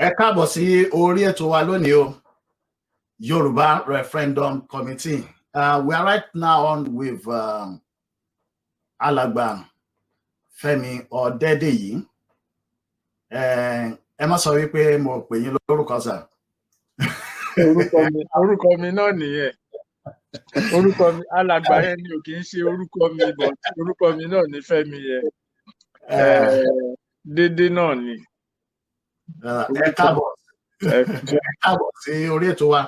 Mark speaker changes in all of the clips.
Speaker 1: Ẹ káàbọ̀ sí orí ètò wa lónìí o, Yorùbá Referendum Committee. We are right now on with Alàgbà Fẹ́mi Ọ̀dẹ́dẹ̀yí. Ẹ má sọ wípé mo pè yín lórúkọ sà.
Speaker 2: Orúkọ mi náà nìyẹn. Orúkọ mi, alàgbà yẹn ni ò kì í ṣe orúkọ mi, but orúkọ mi náà ní Fẹ́mi yẹn. Dédé náà ni.
Speaker 1: Ẹ káàbọ̀ sí orí ètò wa.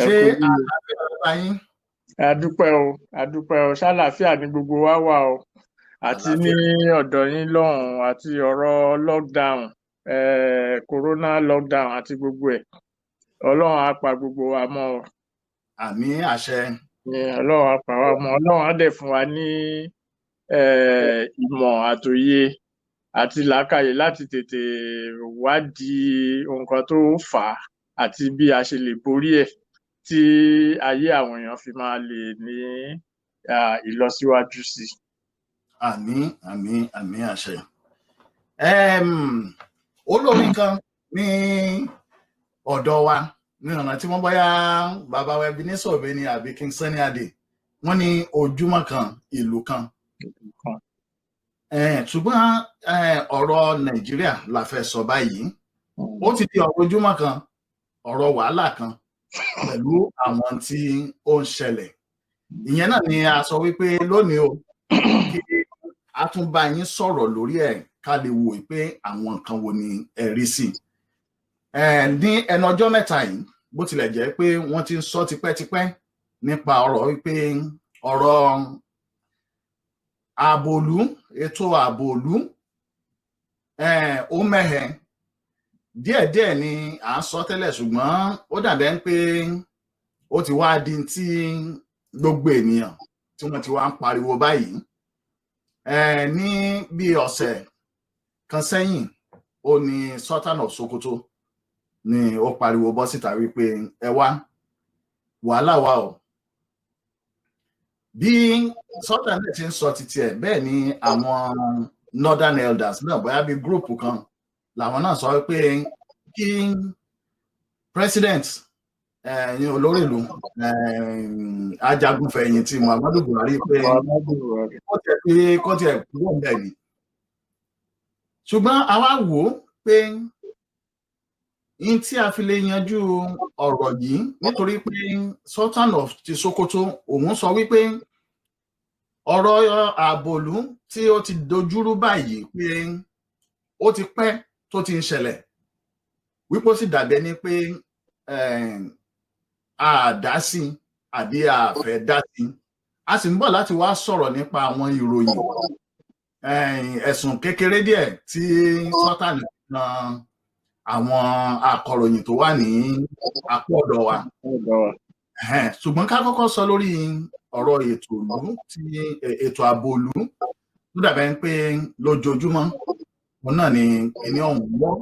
Speaker 1: Ṣé àlàáfíà ló bá yín?
Speaker 2: Adúpẹ́ o, adúpẹ́ o. Ṣàlàáfíà ní gbogbo wa wà o, àti ní ọ̀dọ̀ yín lọ́hùn-ún, àti ọ̀rọ̀ lockdown, corona lockdown àti gbogbo ẹ̀. Ọlọ́run á pa gbogbo wa mọ́ o.
Speaker 1: Àmín, àṣẹ.
Speaker 2: Ọlọ́run á pa wá mọ́. Ọlọ́run á dẹ̀ fún wa ní ìmọ̀ àtòye àti làákàyè láti tètè wádìí nǹkan tó fà á àti bí a ṣe lè borí ẹ̀, tí ayé àwọn èèyàn fi máa lè ní ìlọsíwájú sí i.
Speaker 1: Àmín, àmín, àmín, àṣẹ. Olórin kan ní ọ̀dọ̀ wa ní ọ̀nà tí wọ́n bóyá bàbá wa Ebenezer Obey ni àbí King Sunny Adé, wọ́n ní ojúmọ́ kan, ìlú kan. Ṣùgbọ́n ọ̀rọ̀ Nàìjíríà la fẹ́ sọ báyìí. Ó ti di ọ̀rọ̀ ojúmọ́ kan, ọ̀rọ̀ wàhálà kan pẹ̀lú àwọn tí ó ń ṣẹlẹ̀. Ìyẹn náà ni a sọ wípé lónìí o, kí a tún bá yín sọ̀rọ̀ lórí ẹ̀, ká lè wò pé àwọn nǹkan wo ni ẹ rí sí ní ẹnu ọjọ́ mẹ́ta yìí. Bó tilẹ̀ jẹ́ pé wọ́n ti ń sọ tipẹ́tipẹ́ nípa ọ̀rọ̀ wípé ọ̀rọ̀ ààbò ìlú, ètò ààbò ìlú, ó mẹ́hẹ díẹ̀díẹ̀ ni à ń sọ tẹ́lẹ̀, ṣùgbọ́n ó dàbẹ́ ń pé ó ti wá di tí gbogbo ènìyàn tí wọ́n ti wá ń pariwo báyìí. Ní bí ọ̀sẹ̀ kan sẹ́yìn, ó ní Sultan of Sokoto ni ó pariwo bọ́ síta wípé ẹ wá, wàhálà wà o. Bí Sultan náà ti ń sọ títí ẹ̀, bẹ́ẹ̀ ni àwọn Northern Elders náà, bóyá bí group kan làwọn náà, sọ pé kí president, ẹ̀yin olórí ìlú, ajagunfẹ̀yìntì Muhammadu Buhari, pé kó tiẹ̀ kúrò ń bẹ̀ ni. Ṣùgbọ́n àwa wò ó pé yín tí a fi lè yanjú ọ̀rọ̀ yìí, nítorí pé Sultan of ti Sokoto òun sọ wípé ọ̀rọ̀ ààbò ìlú tí ó ti dojúrú báyìí, pé ó ti pẹ́ tó ti ń ṣẹlẹ̀, wípé ó sì dàbí ẹni pé a dá sí àbí a fẹ́ dá sí. A sì ń bọ̀ láti wá sọ̀rọ̀ nípa àwọn ìròyìn ẹ̀sùn kékeré díẹ̀ tí Sultan kan àwọn akọ̀ròyìn tó wà ní apá ọ̀dọ̀ wa. Ṣùgbọ́n ká kọ́kọ́ sọ lórí ọ̀rọ̀ ètò ìlú, tí ètò ààbò ìlú tó dàbẹ̀ ń pé lójoojúmọ́ òun náà ni kíní ọ̀hún wọ́.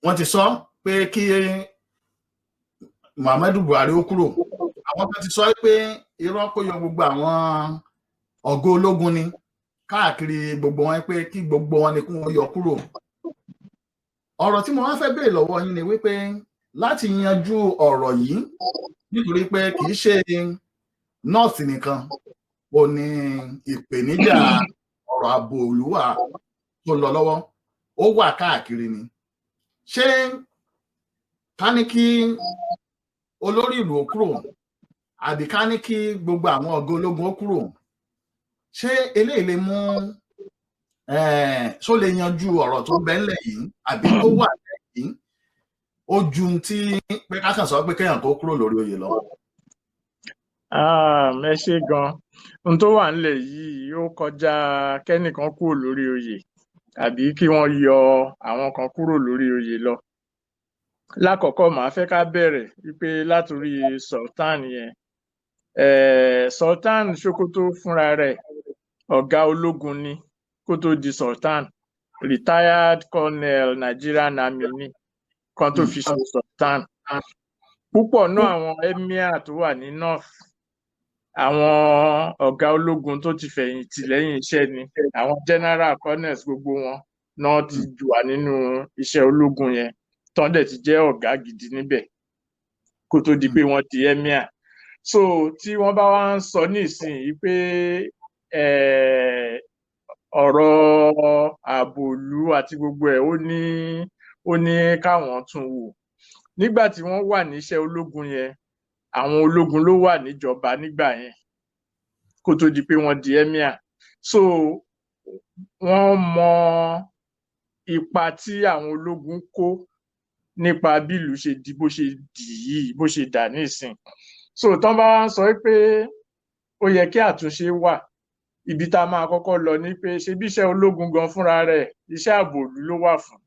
Speaker 1: Wọ́n ti sọ pé kí Muhammadu Buhari ó kúrò. Àwọn kan ti sọ pé irọ́, kó yọ gbogbo àwọn ọ̀gá ológun ni káàkiri gbogbo wọn, pé kí gbogbo wọn ni kí wọ́n yọ kúrò. Ọ̀rọ̀ tí mo wá fẹ́ béèrè lọ́wọ́ yín ni wípé láti yanjú ọ̀rọ̀ yìí, nítorí pé kì í ṣe North nìkan ò ní ìpèníjà ọ̀rọ̀ ààbò ìlú wà tó ń lọ lọ́wọ́, ó wà káàkiri ni. Ṣé ká ní kí olórí ìlú ó kúrò, àbí ká ní kí gbogbo àwọn ọ̀gá ológun ó kúrò, ṣé eléyìí lè mú ṣó lè yanjú ọ̀rọ̀ tó ń bẹ ńlẹ̀ yìí, àbí tó wà ńlẹ̀ yìí, ó ju tí pé ká kàn sọ pé kéèyàn kó kúrò lórí oyè lọ?
Speaker 2: Ẹ ṣé gan. Ohun tó wà ńlẹ̀ yìí, ó kọjá kẹ́nìkan kúrò lórí oyè àbí kí wọ́n yọ àwọn kan kúrò lórí oyè lọ. Lákọ̀ọ́kọ́, màá fẹ́ ká bẹ̀rẹ̀ wípé látòrí Sultan yẹn, Sultan Sokoto fúnra rẹ̀, ọ̀gá ológun ni kó tó di Sultan. Retired colonel Nigerian Army ni kan tó fi ṣe Sultan. Púpọ̀ náà àwọn emir tó wà ní North, àwọn ọ̀gá ológun tó ti fẹ̀yìntì lẹ́yìn iṣẹ́ ni, àwọn general, colonels, gbogbo wọn. náà ti wà nínú iṣẹ́ ológun yẹn, tán dẹ̀ ti jẹ́ ọ̀gá gidi níbẹ̀ kó tó di pé wọ́n di emir. So tí wọ́n bá wá ń sọ nísìnyí pé ọ̀rọ̀ ààbò ìlú àti gbogbo ẹ̀, ó ní káwọn tún wò. Nígbà tí wọ́n wà níṣẹ́ ológun yẹn, àwọn ológun ló wà níjọba nígbà yẹn kó tó di pé wọ́n di emir. So wọ́n mọ ipa tí àwọn ológun kó nípa bí ìlú ṣe di bó ṣe dì yìí, bó ṣe dà nísìn. So tán bá wá ń sọ pé ó yẹ kí àtúnṣe wà, ibi tá a máa kọ́kọ́ lọ ni pé, ṣe bí iṣẹ́ ológun gan fúnra rẹ̀, iṣẹ́ ààbò ìlú ló wà fún.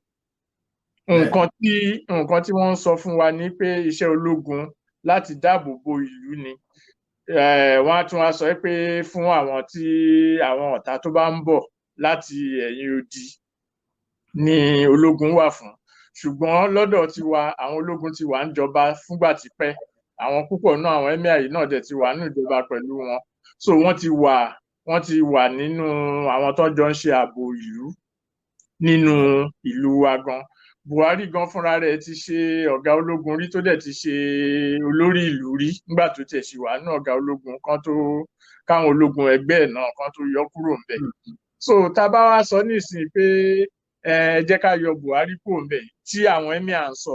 Speaker 2: Nǹkan tí wọ́n ń sọ fún wa ni pé iṣẹ́ ológun láti dáàbò bo ìlú ni. Wọ́n á tún wá sọ pé fún àwọn tí àwọn ọ̀tá tó bá ń bọ̀ láti ẹ̀yìn odi ni ológun wà fún. Ṣùgbọ́n lọ́dọ̀ tiwa, àwọn ológun ti wà ń jọba fúngbà tipẹ́. Àwọn púpọ̀ náà, àwọn emir yìí náà dẹ̀ ti wà nínú ìjọba pẹ̀lú wọn. So wọ́n ti wà nínú àwọn tó jọ ń ṣe ààbò ìlú nínú ìlú wa gan. Buhari gan fúnra rẹ̀ ti ṣe ọ̀gá ológun rí, tó dẹ̀ ti ṣe olórí ìlú rí nígbà tó tiẹ̀ ṣì wà nínú ọ̀gá ológun kan tó káwọn ológun ẹgbẹ́ ẹ̀ náà kan tó yọ kúrò ńbẹ̀. So tá a bá wá sọ nísìnyí pé ẹ jẹ́ ká yọ Buhari kúrò ńbẹ̀, tí àwọn emir ń sọ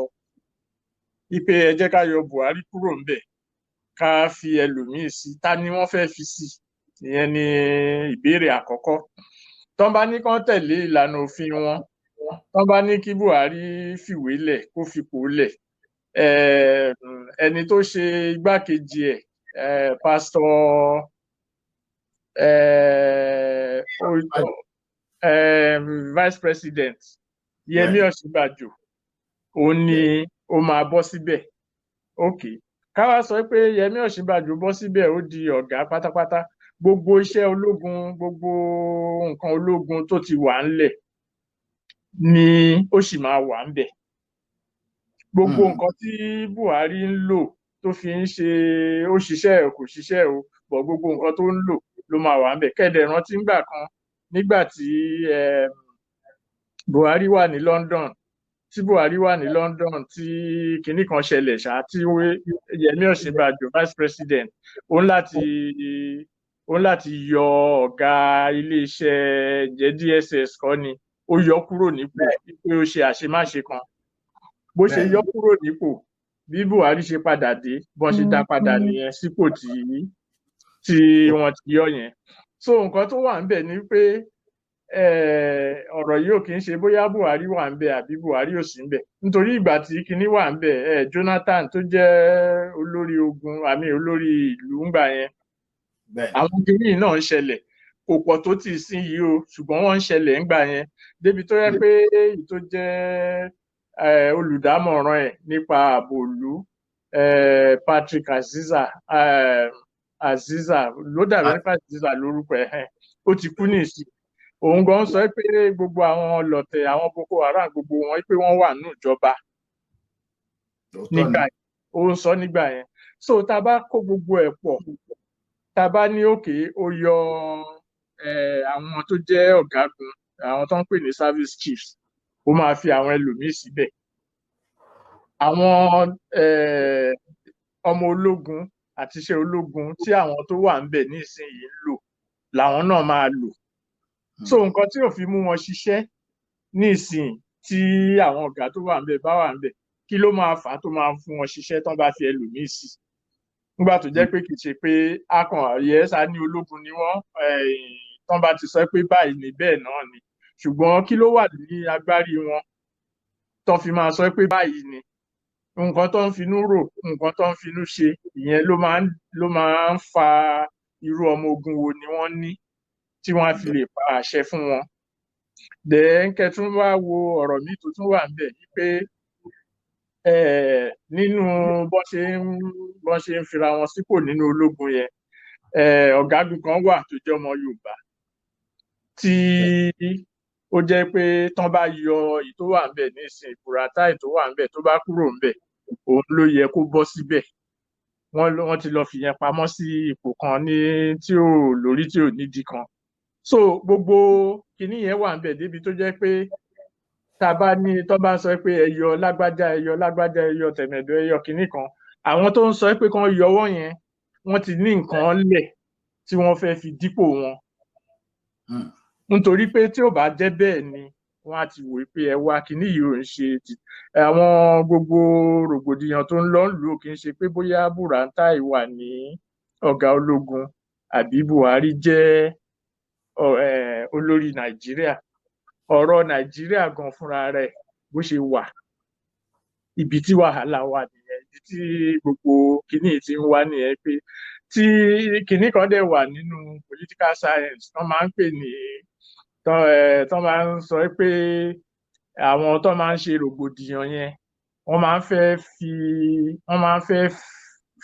Speaker 2: wípé ẹ jẹ́ ká yọ Buhari kúrò ńbẹ̀, ká fi ẹlòmíì sí, ta ni wọ́n fẹ́ fi sí? Ìyẹn ni ìbéèrè àkọ́kọ́. Tọ́n bá ní kán tẹ̀lé ìlànà òfin wọn, tọ́n bá ní kí Buhari fìwé lẹ̀, kó fipò lẹ̀, ẹni tó ṣe igbákejì ẹ̀, Pásítọ̀ vice president Yẹmí Ọ̀ṣínbàjò, òun ni ó máa bọ́ síbẹ̀. Ok, ká wá sọ pé Yẹmí Ọ̀ṣínbàjò bọ́ síbẹ̀, ó di ọ̀gá pátápátá. Gbogbo iṣẹ́ ológun, gbogbo nǹkan ológun tó ti wà ńlẹ̀ ni ó sì máa wà ńbẹ̀. Gbogbo nǹkan tí Buhari ń lò tó fi ń ṣe, ó ṣiṣẹ́ ẹ̀, kò ṣiṣẹ́ o, bọ̀ gbogbo nǹkan tó ń lò ló máa wà ńbẹ̀. Kẹ́dẹ̀ rántí ńgbà kan, nígbà tí Buhari wà ní London, tí Buhari wà ní London, tí kinní kan ṣẹlẹ̀ ṣá, tí Yẹmí Ọ̀ṣínbàjò, vice president, ó ń láti yọ ọ̀gá iléeṣẹ́ jẹ́ DSS kọ́ ni, ó yọ kúrò nípò pé ó ṣe àṣemáṣe kan. Bó ṣe yọ kúrò nípò, bí Buhari ṣe padà dé, bọ́n ṣe dá padà nìyẹn sípò tí wọ́n ti yọ yẹn. So nǹkan tó wà ńbẹ̀ ni pé ọ̀rọ̀ yìí ò kì í ṣe bóyá Buhari wà ńbẹ̀ àbí Buhari ò sí ńbẹ̀, nítorí ìgbà tí kinní wà ńbẹ̀, Jonathan tó jẹ́ olórí ogun àmì olórí ìlú ńgbà yẹn, àwọn kinní náà ń ṣẹlẹ̀. Kò pọ̀ tó tì sí yìí o, ṣùgbọ́n wọ́n ń ṣẹlẹ̀ ńgbà yẹn, débi tó yẹ pé èyí tó jẹ́ olùdámọ̀ràn ẹ̀ nípa ààbò ìlú, Patrick Aziza, Aziza ló dàbí nípa, Aziza lórúkọ ẹ̀, ó ti kú nísìn. Òun gan sọ pé gbogbo àwọn ọlọ̀tẹ̀, àwọn Boko Haram, gbogbo wọn, pé wọ́n wà nínú ìjọba nígbà yẹn. Ó ń sọ nígbà yẹn. So tá a bá kó gbogbo ẹ̀ pọ̀, tá a bá ní òkè ó yọ àwọn tó jẹ́ ọ̀gágun, àwọn tó ń pè ní service chiefs, ó máa fi àwọn ẹlòmíì síbẹ̀. Àwọn ọmọ ológun àti iṣẹ́ ológun tí àwọn tó wà ńbẹ̀ nísìnyìí ń lò làwọn náà máa lò. So nǹkan tí ò fi mú wọn ṣiṣẹ́ nísìnyí, tí àwọn ọ̀gá tó wà ńbẹ̀ bá wà ńbẹ̀, kí ló máa fà á tó máa fún wọn ṣiṣẹ́ tán bá fi ẹlòmíì sí, nígbà tó jẹ́ pé kì í ṣe pé a kàn yẹ sá ní ológun ni wọ́n, tán bá ti sọ pé báyìí ni, bẹ́ẹ̀ náà ni? Ṣùgbọ́n kí ló wà ní agbárí wọn tán fi máa sọ pé báyìí ni? Nǹkan tó ń finú rò, nǹkan tó ń finú ṣe, ìyẹn ló máa ń fa irú ọmọ ogun wo ni wọ́n ní tí wọ́n á fi lè pa àṣẹ fún wọn. Then kẹtún wá wo ọ̀rọ̀ míì tó tún wà ńbẹ̀ wípé nínú bọ́n ṣe ń fira wọn sípò nínú ológun yẹn, ọ̀gágun kan wà tó jẹ́ ọmọ Yorùbá tí ó jẹ́ pé tán bá yọ èyí tó wà ńbẹ̀ nísìnyí, Buratai tó wà ńbẹ̀, tó bá kúrò ńbẹ̀, òun ló yẹ kó bọ́ síbẹ̀. Wọ́n ti lọ fìyẹn pamọ́ sí ipò kan ní tí ò lórí, tí ò nídìí kan. So gbogbo kinní yẹn wà ńbẹ̀ débi tó jẹ́ pé Tá a bá ní tó bá ń sọ pé ẹ yọ lágbájá, ẹ yọ lágbájá, ẹ yọ tẹ̀mẹ̀dọ̀, ẹ yọ kinní kan, àwọn tó ń sọ pé kán yọwọ́ yẹn, wọ́n ti ní nǹkan lẹ̀ tí wọ́n fẹ́ fi dípò wọn, nítorí pé tí ò bá jẹ́ bẹ́ẹ̀ ni wọ́n á ti wò pé ẹ wá, kinní yìí ò ń ṣe ti àwọn gbogbo rògbòdìyàn tó ń lọ lù ú. Kì í ṣe pé bóyá Buratai wà ní ọ̀gá ológun àbí Buhari jẹ́ olórí Nàìjíríà. Ọ̀rọ̀ Nàìjíríà gan fúnra rẹ̀ bó ṣe wà, ibi tí wàhálà wà nìyẹn, ibi tí gbogbo kinní ti ń wá nìyẹn, pé tí kinní kan dẹ̀ wà nínú political science tán máa ń pè ní tán máa ń sọ pé àwọn tó máa ń ṣe rògbòdìyàn yẹn, wọ́n máa ń fẹ́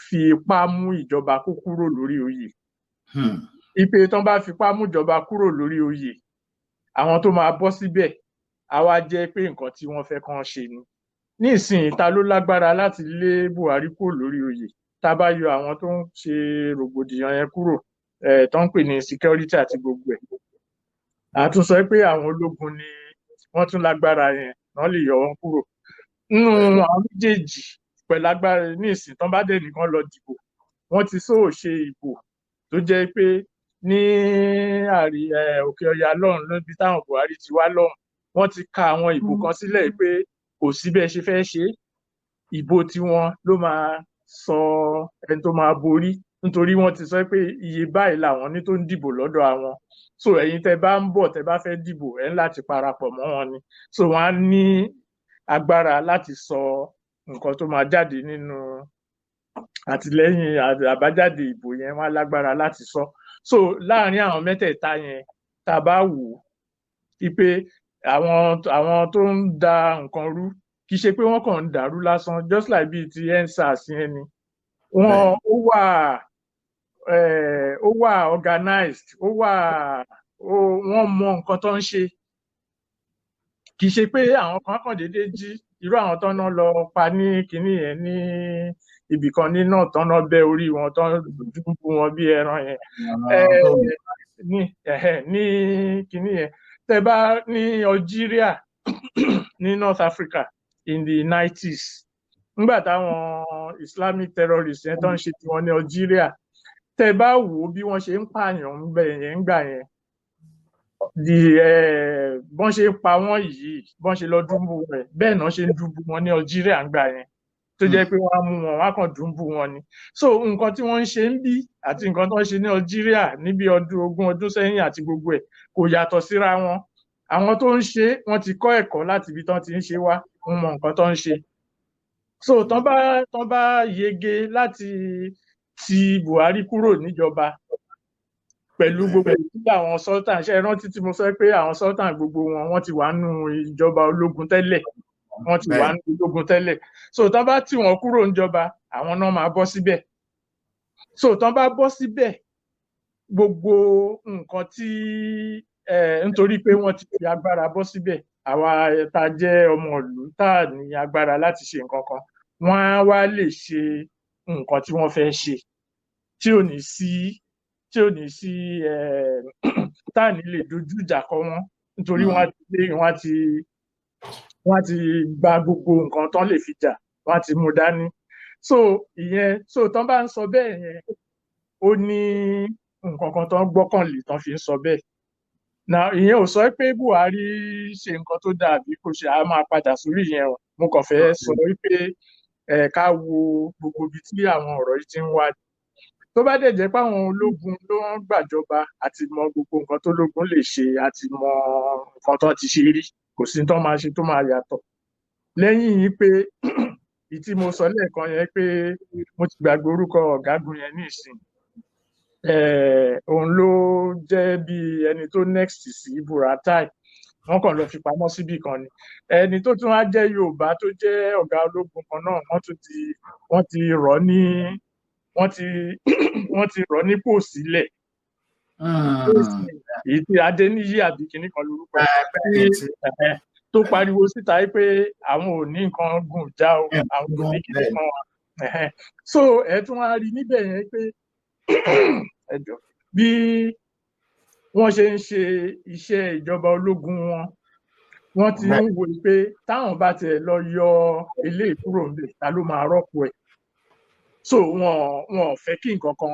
Speaker 2: fi ipá mú ìjọba kó kúrò lórí oyè. Ipe tán bá fipá mú ìjọba kúrò lórí oyè, àwọn tó máa bọ́ síbẹ̀ á wá jẹ́ pé nǹkan tí wọ́n fẹ́ kán ṣe ni. Nísìnyí, ta ló lágbára láti lé Buhari kúrò lórí oyè, tá a bá yọ àwọn tó ń ṣe rògbòdìyàn yẹn kúrò, tó ń pè ní security àti gbogbo ẹ̀? A tún sọ pé àwọn ológun ni wọ́n tún lágbára yẹn, wọ́n lè yọ wọ́n kúrò nínú àwọn méjèèjì pẹ̀lú agbára. Ní ìsìn tán bá dẹ̀ nìkan lọ dìbò, wọ́n ti sóò ṣe ìbò tó jẹ́ pé ní àrí Òkè Ọya lọ́hùn, níbi táwọn Buhari ti wá lọ́hùn, wọ́n ti ka àwọn ìbò kan sílẹ̀ pé kò sí bẹ́ẹ̀ ṣe fẹ́ ṣe, ìbò tiwọn ló máa sọ ẹni tó máa borí, nítorí wọ́n ti sọ pé iye báyìí làwọn ní tó ń dìbò lọ́dọ̀ àwọn. So ẹ̀yin tẹ́ bá ń bọ̀, tẹ́ bá fẹ́ dìbò, ẹ̀ ń láti parapọ̀ mọ́ wọn ni. So wọ́n á ní agbára láti sọ nǹkan tó máa jáde nínú àtìlẹ́yìn àbájáde ìbò yẹn, wọ́n á lágbára láti sọ. So láàárín àwọn mẹ́tẹ̀ẹ̀ta yẹn, tá a bá wò ó wípé àwọn tó ń da nǹkan rú, kì í ṣe pé wọ́n kàn ń dàrú lásán, just like bíi ti EndSARS yẹn ni wọ́n ó wà organized, ó wà ó, wọ́n mọ nǹkan tó ń ṣe. Kì í ṣe pé àwọn kan kàn déédéé jí irú àwọn tó ń lọ pa ní kinní yẹn ní ibìkan ní náà, tán náà bẹ́ orí wọn, tán dúbú wọn bí ẹran yẹn ní kinní yẹn. Tẹ́ bá ní Algeria, ní North Africa in the 90s, nígbà táwọn Islamic terrorists yẹn tó ń ṣe tiwọn ní Algeria, tẹ́ bá wò ó bí wọ́n ṣe ń pààyàn ń bẹ̀ yẹn ń gbà yẹn, di bọ́n ṣe ń pa wọ́n yìí, bọ́n ṣe lọ dúnbú rẹ̀, bẹ́ẹ̀ náà ṣe ń dúnbú wọn ní Algeria ń gbà yẹn, tó jẹ́ pé wọ́n á mú wọn, wọ́n á kàn dúnbú wọn ni. So nǹkan tí wọ́n ń ṣe ń bí àti nǹkan tó ń ṣe ní Algeria níbi ọdún 20 ọdún sẹ́yìn àti gbogbo ẹ̀ kò yàtọ̀ síra wọn. Àwọn tó ń ṣe, wọ́n ti kọ́ ẹ̀kọ́ láti ibi tán ti ń ṣe wá, wọ́n mọ nǹkan tó ń ṣe. So tán bá yege láti ti Buhari kúrò níjọba pẹ̀lú gbogbo ìdílé àwọn sultan, ṣe é rántí tí mo sọ pé àwọn sultan gbogbo wọn, wọ́n ti wà nù ìjọba ológun tẹ́lẹ̀, wọ́n ti wà nù ológun tẹ́lẹ̀. So tán bá tì wọ́n kúrò níjọba, àwọn náà máa bọ́ síbẹ̀. So tán bá bọ́ síbẹ̀, gbogbo nǹkan tí nítorí pé wọ́n ti fi agbára bọ́ síbẹ̀, àwa tá a jẹ́ ọmọ ìlú tá a ní agbára láti ṣe nǹkan kan, wọ́n á wá lè ṣe nǹkan tí wọ́n fẹ́ ṣe tí ò ní sí tá à ní lè dojú ìjà kọ wọ́n, nítorí wọ́n á ti gba gbogbo nǹkan tán lè fi jà, wọ́n á ti mú dání. So ìyẹn, so tán bá ń sọ bẹ́ẹ̀ yẹn, ó ní nǹkan kan tán gbọ́kànlé tán fi ń sọ bẹ́ẹ̀. Now, ìyẹn ò sọ pé Buhari ṣe nǹkan tó dáa àbí kò ṣe, a máa padà sórí ìyẹn o. Mo kàn fẹ́ sọ wípé ẹ ká wo gbogbo ibi tí àwọn ọ̀rọ̀ yìí ti ń wá. Tó bá dẹ̀ jẹ́ pé àwọn ológun ló ń gbàjọba, àti mọ gbogbo nǹkan tó lógun lè ṣe, àti mọ nǹkan tó ti ṣe rí, kò sí tó máa ṣe tó máa yàtọ̀ lẹ́yìn yìí pé ìyí tí mo sọ lẹ́ẹ̀kan yẹn, pé mo ti gbàgbé orúkọ ọ̀gágun yẹn ní ìsìn, òun ló jẹ́ bí ẹni tó next sí Buratai, wọ́n kàn lọ fi pamọ́ síbì kan ni. Ẹni tó tún wá jẹ́ Yorùbá tó jẹ́ ọ̀gá ológun kan náà, wọ́n ti rọ̀ nípò sílẹ̀, èyí tí Adéníyí àbí kinní kan lórúkọ ẹ̀, tó pariwo síta pé àwọn ò ní nǹkan gùn já o, àwọn ò ní kinní kan wà. So ẹ tún wá rí níbẹ̀ yẹn pé ẹ jọ bí wọ́n ṣe ń ṣe iṣẹ́ ìjọba ológun wọn. Wọ́n ti ń wò pé táwọn bá tiẹ̀ lọ yọ eléyìí kúrò níbẹ̀, ta ló máa rọ́pò ẹ̀? So wọn ò fẹ́ kí nǹkan kan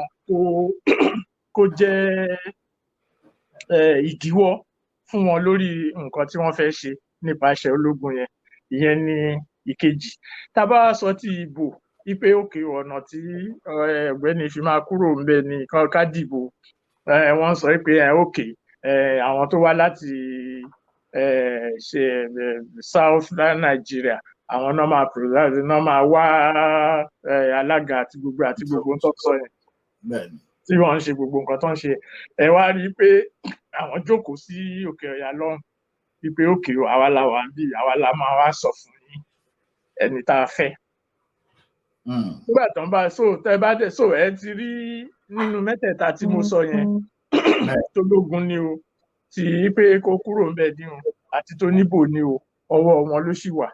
Speaker 2: kó jẹ́ ìdíwọ́ fún wọn lórí nǹkan tí wọ́n fẹ́ ṣe nípa iṣẹ́ ológun yẹn. Ìyẹn ni ìkejì. Tá a bá wá sọ ti ìbò wípé òkè ọ̀nà tí ọ̀gbẹ́ni fi máa kúrò ńbẹ̀ ni ká dìbò, wọ́n sọ pé òkè àwọn tó wá láti ṣe South Nigeria, àwọn náà máa provide, náà máa wá alága àti gbogbo ń tó sọ yẹn tí wọ́n ń ṣe gbogbo nǹkan tó ń ṣe. Ẹ wá rí i pé àwọn jókòó sí Òkè Ọ̀yà lọ́hùn wípé òkè, àwa la wà níbí, àwa la máa wá sọ fún yín ẹni tá a fẹ́. Nígbà tó ń bá so tẹ bá dé so ẹ ti rí nínú mẹ́tẹ̀ẹ̀ta tí mo sọ yẹn, tológun ni o, tí pé kó kúrò ńbẹ̀ ni o, àti tó níbò ni o, ọwọ́ wọn ló ṣì wà.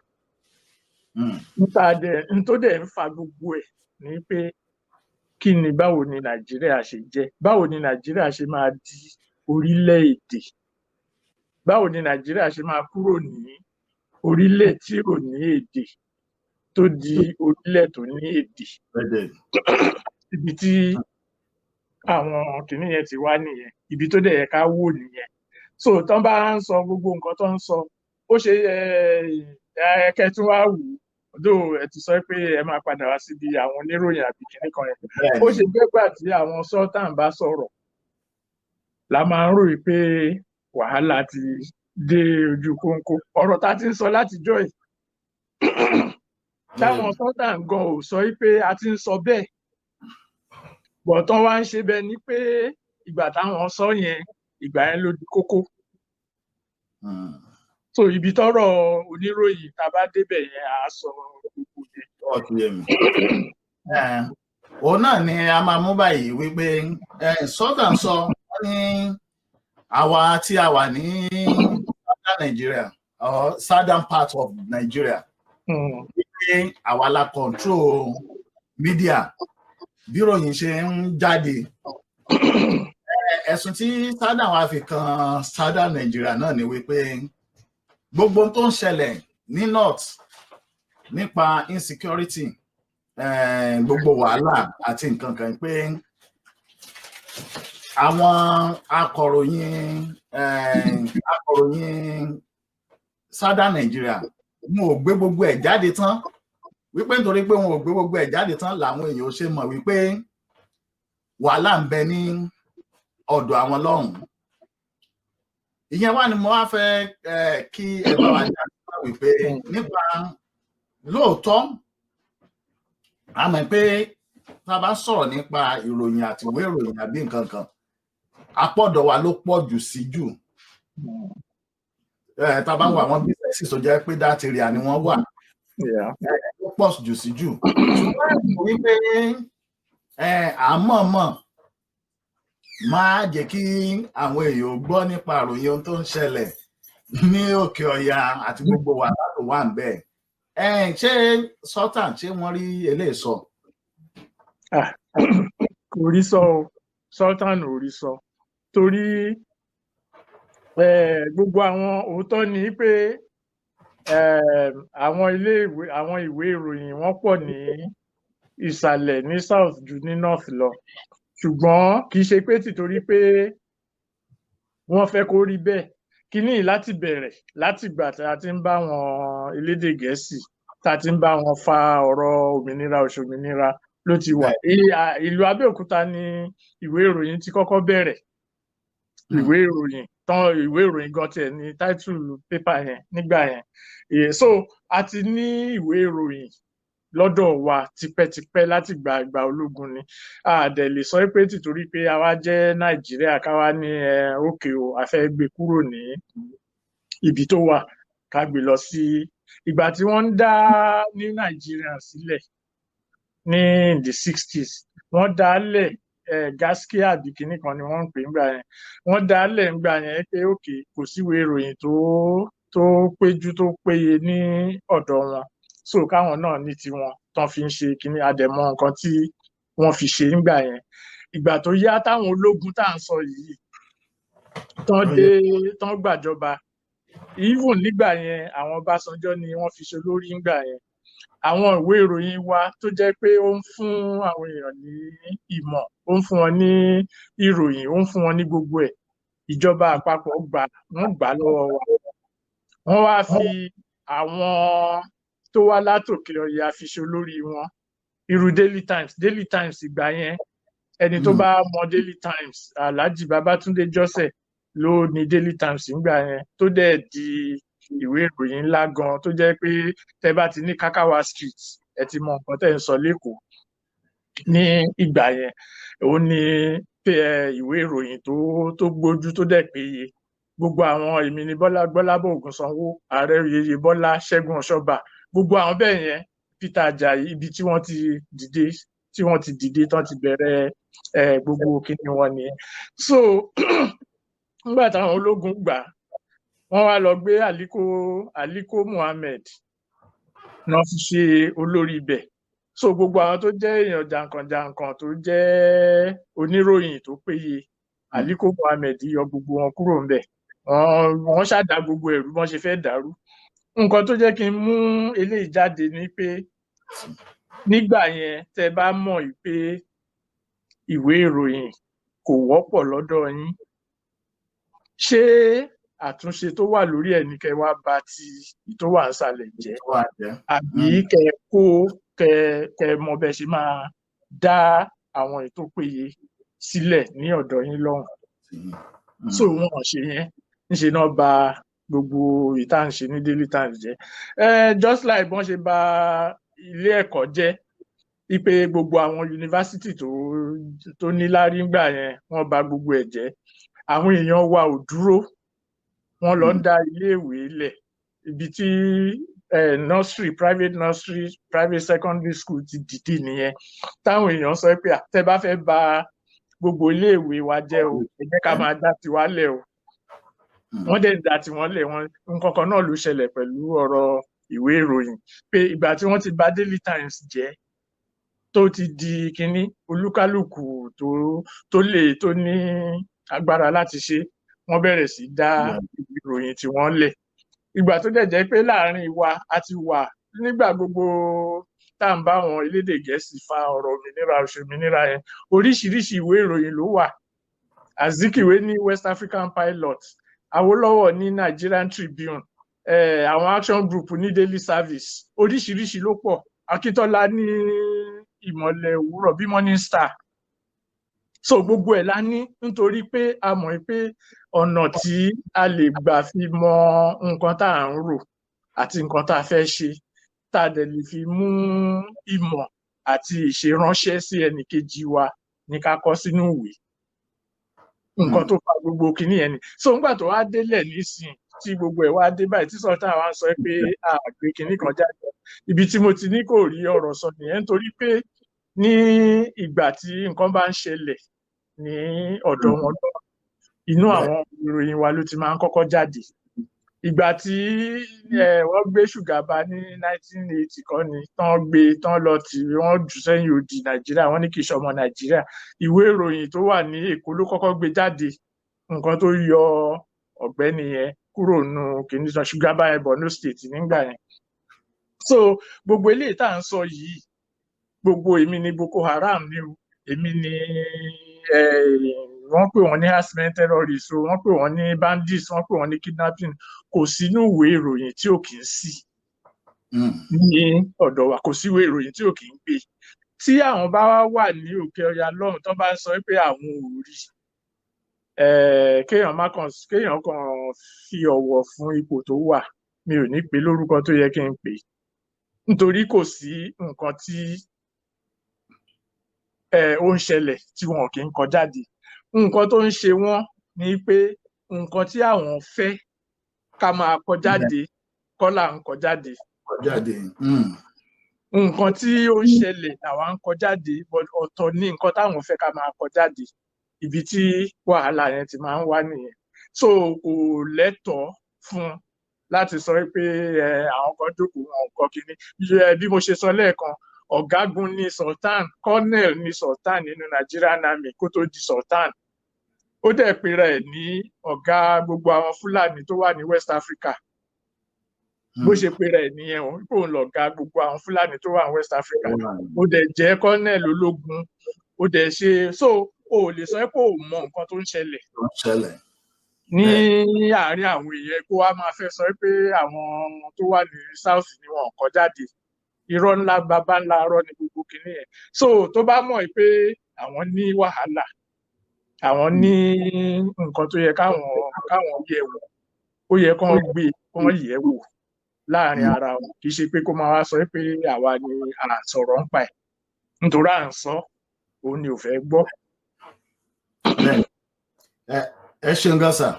Speaker 2: Níta dẹ̀ n tó dẹ̀ ń fa gbogbo ẹ̀ ni pé kí ni, báwo ni Nàìjíríà ṣe jẹ́, báwo ni Nàìjíríà ṣe máa di orílẹ̀-èdè, báwo ni Nàìjíríà ṣe máa kúrò ní orílẹ̀ tí ò ní èdè tó di orílẹ̀ tó ní èdè. Ibi tí àwọn kìnìún yẹn ti wá nìyẹn, ibi tó dẹ̀ yẹ ká wò nìyẹn. So tán bá ń sọ gbogbo nǹkan tó ń sọ, ó ṣe ẹ kẹtún wá wù ú dó. Ẹ ti sọ pé ẹ máa padà wá síbi àwọn oníròyìn àbí kìnìún kan yẹn. Ó ṣe gbẹ́gbà tí àwọn sultan bá sọ̀rọ̀ la máa ń ròyìn pé wàhálà ti dé ojú kóńkó. Ọ̀rọ̀ tá a ti ń sọ látijọ́ yìí, táwọn sultan gan ò sọ pé a ti ń sọ bẹ́ẹ̀ bọ̀tán, wá ń ṣe bẹ́ẹ̀ ni pé ìgbà táwọn sọ yẹn, ìgbà yẹn ló di kókó. So ibi tọ́rọ̀ oníròyìn, tá a bá débẹ̀ yẹn, à á sọ gbogbo yẹn.
Speaker 1: Ó ti yé mi. Òun náà ni a máa mú báyìí wípé sultan sọ, wọ́n ní àwa tí a wà ní southern Nigeria or southern part of Nigeria, wípé àwa la control media, bí ìròyìn ṣe ń jáde. Ẹ̀sùn tí southern wa fi kan southern Nigeria náà ni wípé gbogbo ohun tó ń ṣẹlẹ̀ ní north nípa insecurity, gbogbo wàhálà àti nǹkan kan, pé àwọn akọ̀ròyìn southern Nigeria, wọn ò gbé gbogbo ẹ̀ jáde tán, wípé nítorí pé wọn ò gbé gbogbo ẹ̀ jáde tán làwọn èèyàn ò ṣe mọ̀ wípé wàhálà ń bẹ ní ọ̀dọ̀ àwọn lọ́hùn-ún. Ìyẹn wá ni mo wá fẹ́ kí ẹ bá wa dá sí, wípé nípa lóòótọ́, a mọ̀ pé tá a bá sọ̀rọ̀ nípa ìròyìn àti ìwé ìròyìn àbí nǹkan kan, apọ̀dọ̀ wa ló pọ̀ jù sí jù. Tá a bá wo àwọn businesses tó jẹ́ pé that area ni wọ́n wà, ló pọ̀ jù sí jù. Ṣùgbọ́n wípé àmọ̀mọ̀ máa jẹ́ kí àwọn èèyàn gbọ́ nípa àròyìn ohun tó ń ṣẹlẹ̀ ní Òkè Ọya àti gbogbo wàhálà tó wà ń bẹ̀. Ṣé sultan, ṣé wọ́n rí eléyìí sọ?
Speaker 2: Kò rí sọ o, sultan ò rí sọ, torí gbogbo àwọn òótọ́ ni pé àwọn ilé ìwé, àwọn ìwé ìròyìn, wọ́n pọ̀ ní ìsàlẹ̀ ní south ju ní north lọ, ṣùgbọ́n kì í ṣe pé tìtorí pé wọ́n fẹ́ kó rí bẹ́ẹ̀. Kínní yìí láti bẹ̀rẹ̀, láti ìgbà tí a ti ń bá wọn elédè Gẹ̀ẹ́sì, tá a ti ń bá wọn fa ọ̀rọ̀ òmìnira òṣòmìnira ló ti wà. Ìlú Abẹ́òkúta ni ìwé ìròyìn ti kọ́kọ́ bẹ̀rẹ̀. Ìwé ìròyìn tán, ìwé ìròyìn gan tiẹ̀ ní title paper yẹn nígbà yẹn. So a ti ní ìwé ìròyìn lọ́dọ̀ wa tipẹ́tipẹ́, láti gba ìgbà ológun ni. A dẹ̀ lè sọ pé tìtorí pé a wá jẹ́ Nàìjíríà, ká wá ní ẹ ókè o, a fẹ́ gbé kúrò ní ibi tó wà, ká gbé lọ sí. Ìgbà tí wọ́n ń dá ní Nàìjíríà sílẹ̀ ní the 60s, wọ́n dá lẹ̀ Gaskia àbí kinní kan ni wọ́n ń pè ńgbà yẹn. Wọ́n dá lẹ̀ ńgbà yẹn pé òkè kò síwèé ìròyìn tó péjú, tó péye ní ọ̀dọ̀ wọn, so káwọn náà ní tiwọn tán fi ń ṣe kinní. Àdẹ̀mọ nǹkan tí wọ́n fi ṣe ńgbà yẹn. Ìgbà tó yá, táwọn ológun tá à ń sọ yìí tán dé, tán gbàjọba. Even nígbà yẹn, àwọn Ọbásanjọ́ ni wọ́n fi ṣe olórí nígbà yẹn. Àwọn ìwé ìròyìn wa tó jẹ́ pé ó ń fún àwọn èèyàn ní ìmọ̀, ó ń fún wọn ní ìròyìn, ó ń fún wọn ní gbogbo ẹ̀, ìjọba àpapọ̀ gbà, wọ́n gbà lọ́wọ́ wa. Wọ́n wá fi àwọn tó wá látòkè ọya fi ṣe olórí wọn. Irú Daily Times, Daily Times ìgbà yẹn, ẹni tó bá mọ Daily Times, Alhaji Babatunde Joseph ló ní Daily Times nígbà yẹn, tó dẹ̀ di ìwé ìròyìn ńlá gan, tó jẹ́ pé tẹ́ bá ti ní Kakawa Street, ẹ ti mọ nǹkan tẹ́ ń sọ l'Ékòó ní ìgbà yẹn. Òun ni ìwé ìròyìn tó gbójú, tó dẹ̀ péye. Gbogbo àwọn èmi ní Bọ́lá Gbọ́lábọ̀ Ògúnsanwó, Ààrẹ Oyèyè Bọ́lá, Ṣẹ́gun Ọ̀ṣọ́bà, gbogbo àwọn bẹ́ẹ̀ yẹn, Peter Ajayi, ibi tí wọ́n ti dìde, tí wọ́n ti dìde tán ti bẹ̀rẹ̀ gbogbo kíní wọn nìyẹn. So nígbà táwọn ológun gbà, wọ́n wá lọ gbé Aliko Muhammed náà fi ṣe olórí ibẹ̀. So gbogbo àwọn tó jẹ́ èèyàn jàǹkànjàǹkàn, tó jẹ́ oníròyìn tó péye, Aliko Muhammed yọ gbogbo wọn kúrò ńbẹ̀. Wọ́n ṣàdá gbogbo ẹ̀rú bọ́n ṣe fẹ́ dàrú. Nǹkan tó jẹ́ kí n mú eléyìí jáde ni pé nígbà yẹn, tẹ́ bá mọ̀ pé ìwé ìròyìn kò wọ́pọ̀ lọ́dọ̀ yín, ṣé àtúnṣe tó wà lórí ẹ̀ ní kẹ́ wá bà ti tó wà nísàlẹ̀ jẹ́, àbí kẹ́ kó kẹ́ mọ bẹ́ ṣe máa dá àwọn ètò péye sílẹ̀ ní ọ̀dọ̀ yín lọ́hùn? So wọn ò ṣe yẹn, níṣe náà bà gbogbo ìta ń ṣe ní Daily Times jẹ́. Just like bọ́n ṣe bà ilé ẹ̀kọ́ jẹ́, wípé gbogbo àwọn yunifásitì tó níláárí ńgbà yẹn, wọ́n bà gbogbo ẹ̀ jẹ́. Àwọn èèyàn wa ò dúró, wọ́n lọ ń dá iléèwé lẹ̀. Ibi tí nursery, private nursery, private secondary school ti dìde nìyẹn, táwọn èèyàn sọ pé tẹ́ bá fẹ́ bà gbogbo iléèwé wa jẹ́ o, ẹ jẹ́ ká máa dá tiwa lẹ̀ o. Wọ́n dẹ̀ ń dá tiwọn lẹ̀. Wọ́n nǹkan kan náà ló ṣẹlẹ̀ pẹ̀lú ọ̀rọ̀ ìwé ìròyìn, pé ìgbà tí wọ́n ti bà Daily Times jẹ́, tó ti di kínní, olúkálùkù tó lè tó ní agbára láti ṣe, wọ́n bẹ̀rẹ̀ sí dá ìròyìn tí wọ́n lẹ̀. Ìgbà tó dẹ̀ jẹ́ pé láàrin wa a ti wà nígbà gbogbo tá à ń bá àwọn elédè Gẹ̀ẹ́sì fa ọ̀rọ̀ òmìnira, òṣòmìnira yẹn, oríṣiríṣi ìwé ìròyìn ló wà. Azikiwe ní West African Pilot, Awólọ́wọ̀ ní Nigerian Tribune, àwọn Action Group ní Daily Service, oríṣiríṣi ló pọ̀. Akíntọ́lá ní Ìmọ̀lẹ̀ Òwúrọ̀ bí Morning Star. So gbogbo ẹ̀ la ní, nítorí pé a mọ̀ pé ọ̀nà tí a lè gbà fi mọ nǹkan tá à ń rò àti nǹkan tá a fẹ́ ṣe, tá a dẹ̀ lè fi mú ìmọ̀ àti ìṣeránṣẹ́ sí ẹnìkejì wa, ní ká kọ sínú ìwé. Nǹkan tó fa gbogbo kinní yẹn ni. So nígbà tó wá délẹ̀ nísìn, tí gbogbo ẹ̀ wá dé báyìí, tí Sultan wa ń sọ pé a gbé kinní kan jáde, ibi tí mo ti ní kò rí ọ̀rọ̀ sọ nìyẹn, nítorí pé ní ìgbà tí nǹkan bá ń ṣẹlẹ̀ ní ọ̀dọ̀ wọn náà, inú àwọn ìròyìn wa ló ti máa ń kọ́kọ́ jáde. Ìgbà tí wọ́n gbé Ṣùgàbá ní 1980 kọ́ ni tán gbé tán lọ tí wọ́n jù sẹ́yìn odi Nàìjíríà, wọ́n ní kì í ṣọmọ Nàìjíríà, ìwé ìròyìn tó wà ní Èkó ló kọ́kọ́ gbé jáde, nǹkan tó yọ ọ̀gbẹ́ni yẹn kúrò nù kìíní sọ Ṣùgàbá yẹn, Borno State nígbà yẹn. So gbogbo eléyìí tá à ń sọ yìí, gbogbo èmi ni Boko Haram ni o, èmi ni wọ́n pè wọ́n ní herdsmen terrorists o, wọ́n pè wọ́n ní bandits, wọ́n pè wọ́n ní kidnapping, kò sínú ìwé ìròyìn tí ò kì í sí ní ọ̀dọ̀ wa, kò sí ìwé ìròyìn tí ò kì í gbé. Tí àwọn bá wá wà ní òkè ọya lọ́hùn, tó bá ń sọ pé àwọn ò rí, kéèyàn má kàn, kéèyàn kàn fi ọ̀wọ̀ fún ipò tó wà. Mi ò ní pè lórúkọ tó yẹ kí n pè, nítorí kò sí nǹkan tí ó ń ṣẹlẹ̀ tí wọn kì í kọ jáde. Nǹkan tó ń ṣe wọ́n ni pé nǹkan tí àwọn fẹ́ ká máa kọ jáde kọ́ là ń kọ jáde. Nǹkan tí ó ń ṣẹlẹ̀ làwa ń kọ jáde, but ọ̀tọ̀ ní nǹkan táwọn fẹ́ ká máa kọ jáde. Ibi tí wàhálà yẹn ti máa ń wá nìyẹn. So kò lẹ́tọ̀ọ́ fún láti sọ pé àwọn kan jókòó, wọn kọ kínní. Bí mo ṣe sọ lẹ́ẹ̀kan, ọ̀gágun ní Sultan, colonel ní Sultan nínú Nigerian Army kó tó di Sultan. Ó dẹ̀ pera ẹ̀ ní ọ̀gá gbogbo àwọn Fúlàní tó wà ní West Africa. Bó ṣe pera ẹ̀ nìyẹn o, pé òun lọ̀gá gbogbo àwọn Fúlàní tó wà ní West Africa. Ó dẹ̀ jẹ́ colonel ológun, ó dẹ̀ ṣe, so o ò lè sọ pé o mọ nǹkan tó ń ṣẹlẹ̀
Speaker 1: tó ń ṣẹlẹ̀
Speaker 2: ní àárín àwọn èèyàn, kó wá máa fẹ́ sọ pé àwọn tó wà ní South ni wọn kọ jáde. Irọ́ ńlá, bàbá ńlá irọ́ ni gbogbo kinní yẹn. So tó bá mọ̀ pé àwọn ní wàhálà, àwọn ní nǹkan tó yẹ káwọn yẹ̀ wò, ó yẹ kán gbé kán yẹ̀ wò láàrin ara wọn. Kì í ṣe pé kó máa wá sọ pé àwa ni à sọ̀rọ̀ ń pa ẹ̀, nítorí à ń sọ òun ni ò fẹ́ gbọ́.
Speaker 1: Ẹ ṣeun gan sir.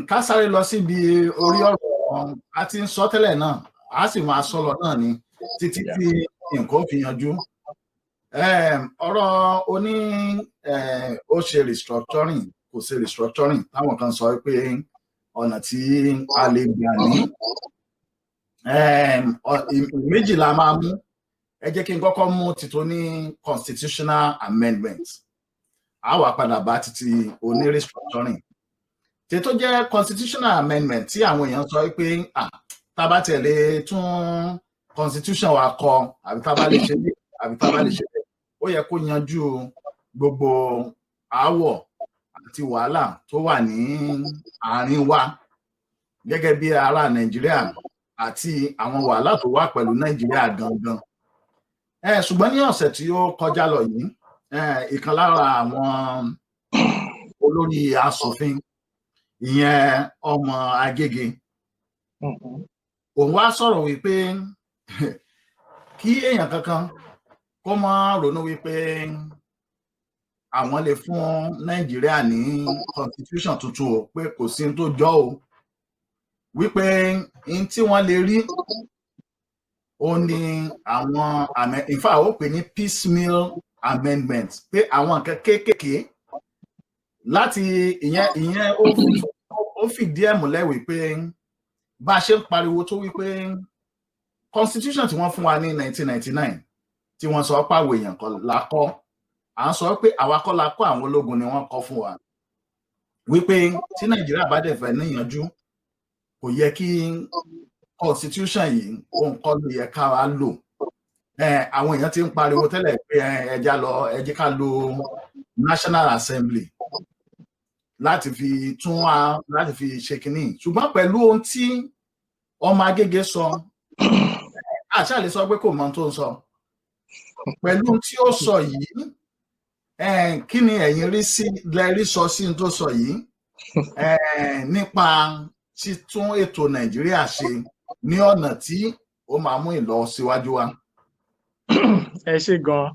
Speaker 1: Ká sáré lọ síbi orí ọ̀rọ̀ a ti ń sọ tẹ́lẹ̀ náà, a sì máa sọ lọ náà ni títí tí nǹkan fi yanjú. Ọ̀rọ̀ oní ó ṣe restructuring, kò ṣe restructuring, táwọn kan sọ pé ọ̀nà tí a lè gbà ní méjì la máa mú. Ẹ jẹ́ kí n kọ́kọ́ mú títún ní constitutional amendment, a wà padà bá títí oní restructuring. Tí tó jẹ́ constitutional amendment tí àwọn èèyàn sọ pé tá a bá tiẹ̀ lè tún constitution wa kọ, àbí tá a bá lè ṣe lè, àbí tá a bá lè ṣe lè, ó yẹ kó yanjú gbogbo aáwọ̀ àti wàhálà tó wà ní àárín wa gẹ́gẹ́ bí ará Nàìjíríà àti àwọn wàhálà tó wà pẹ̀lú Nàìjíríà gangan. Ṣùgbọ́n ní ọ̀sẹ̀ tí ó kọjá lọ yìí, ìkan lára àwọn olórí asòfin, ìyẹn ọmọ Agége, òun wá sọ̀rọ̀ wípé kí èèyàn kankan kó má ronú wípé àwọn lè fún Nàìjíríà ní constitution tuntun o, pé kò sí tó jọ o, wípé n tí wọ́n lè rí ó ní àwọn, in fact ó pè ní piecemeal amendment, pé àwọn nǹkan kéékèèké láti ìyẹn ó fìdí ẹ̀ múlẹ̀ wípé bá a ṣe ń pariwo tó wípé constitution tí wọ́n fún wa ní 1999, tí wọ́n sọ pàwọ̀ èèyàn kan la kọ́, à ń sọ pé àwa kọ́ la kọ́, àwọn ológun ni wọ́n kọ́ fún wa, wípé tí Nàìjíríà bá dẹ̀ fẹ́ níyanjú, kò yẹ kí constitution yìí, òun kọ́ ló yẹ ká wa lò. Àwọn èèyàn ti ń pariwo tẹ́lẹ̀ pé ẹja lọ, ẹ jẹ́ ká lo National Assembly láti fi tún wa, láti fi ṣe kínní. Ṣùgbọ́n pẹ̀lú ohun tí ọmọ Agége sọ, àṣà lè sọ pé kò mọ ohun tó ń sọ. Pẹ̀lú ohun tí ó sọ yìí, kí ni ẹ̀yin rí sí, lẹ rí sọ sí ohun tó sọ yìí nípa títún ètò Nàìjíríà ṣe ní ọ̀nà tí ó máa mú ìlọsíwájú wá?
Speaker 2: Ẹ ṣe gan.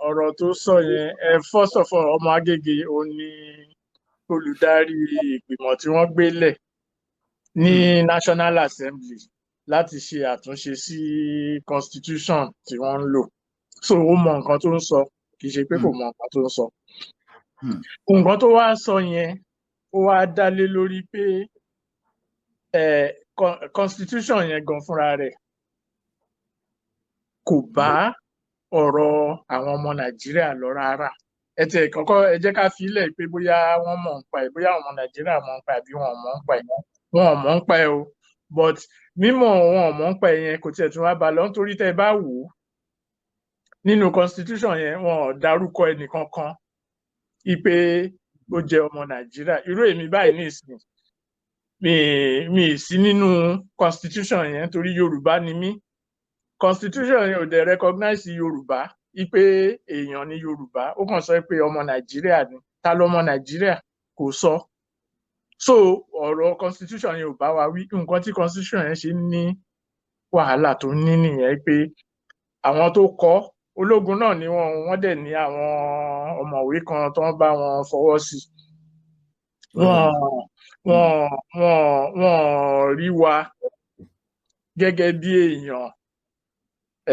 Speaker 2: Ọ̀rọ̀ tó sọ yẹn, first of all, ọmọ Agége, òun ni olùdarí ìgbìmọ̀ tí wọ́n gbé lẹ̀ ní National Assembly láti ṣe àtúnṣe sí constitution tí wọ́n ń lò. So ó mọ nǹkan tó ń sọ, kì í ṣe pé kò mọ nǹkan tó ń sọ. Nǹkan tó wá sọ yẹn, ó wá dá lé lórí pé constitution yẹn gan fúnra rẹ̀ kò bá ọ̀rọ̀ àwọn ọmọ Nàìjíríà lọ rárá. Ẹ tiẹ̀ kọ́kọ́ ẹ jẹ́ ká fi ílẹ̀ pé bóyá wọ́n mọ̀ nípa ẹ̀, bóyá àwọn ọmọ Nàìjíríà mọ̀ nípa ẹ̀ àbí wọn ò mọ̀ nípa ẹ̀. Wọn ò mọ̀ nípa ẹ̀ o, but mímọ̀ wọn ò mọ̀ nípa ẹ̀ yẹn kò tiẹ̀ tún wá bá lọ, nítorí tẹ́ ẹ bá wò ó nínú constitution yẹn, wọn ò dárúkọ ẹnìkankan ipe ó jẹ́ ọmọ Nàìjíríà. Irú èmi báyìí nísìnyí, mi sí nínú constitution yẹn nítorí Yorùbá ni mí. Constitution yẹn ò dẹ̀ recognize Yorùbá ipe èèyàn ní Yorùbá. Ó kàn sọ pé ọmọ Nàìjíríà ni. Ta lọmọ Nàìjíríà? Kò sọ. So ọ̀rọ̀ constitution yẹn ò bá wa wí. Nǹkan tí constitution yẹn ṣe ní wàhálà tó ní nìyẹn, pé àwọn tó kọ, ológun náà ni wọ́n. Wọ́n dẹ̀ ní àwọn ọ̀mọ̀wé kan tó ń bá wọn fọwọ́ sí. Wọ́n rí wa gẹ́gẹ́ bí èèyàn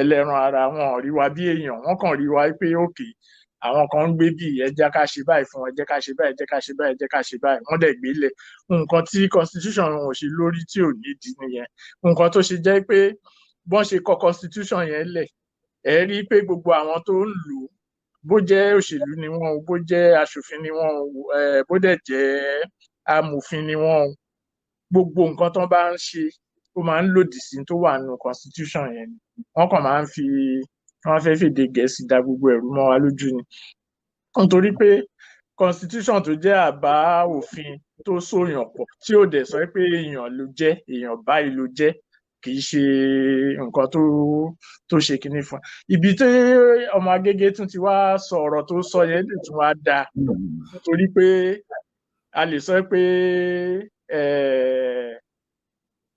Speaker 2: ẹlẹ́ran ara, wọn ò rí wa bí èèyàn. Wọ́n kàn rí wa pé okay, àwọn kan ń gbé bí, ẹ jẹ́ ká ṣe báyìí fún wọn, ẹ jẹ́ ká ṣe báyìí, ẹ jẹ́ ká ṣe báyìí, ẹ jẹ́ ká ṣe báyìí. Wọ́n dẹ̀ gbélé. Nǹkan tí constitution wọn ò ṣe lórí tí ò nídìí nìyẹn. Nǹkan tó ṣe jẹ́ pé bọ́n ṣe kọ constitution yẹn lẹ̀, ẹ rí i pé gbogbo àwọn tó ń lò ó Bó jẹ́ òṣèlú ni wọ́n o, bó jẹ́ aṣòfin ni wọ́n o, bó dẹ̀ jẹ́ amòfin ni wọ́n o, gbogbo nǹkan tó bá ń ṣe, ó máa ń lòdì sí tó wà nínú constitution yẹn ni. Wọ́n kàn máa ń fi, wọ́n fẹ́ fèdè Gẹ̀ẹ́sì da gbogbo ẹ̀rú mọ́ wa lójú ni, nítorí pé constitution tó jẹ́ àbá òfin tó sòyàn pọ̀, tí ò dẹ̀ sọ pé èèyàn ló jẹ́, èèyàn báyìí ló jẹ́, kì í ṣe nǹkan tó ṣe kinní fún ibi tí ọmọ Agége tún ti wá sọ ọ̀rọ̀ tó sọ yẹn lè tún wá dáa, nítorí pé a lè sọ pé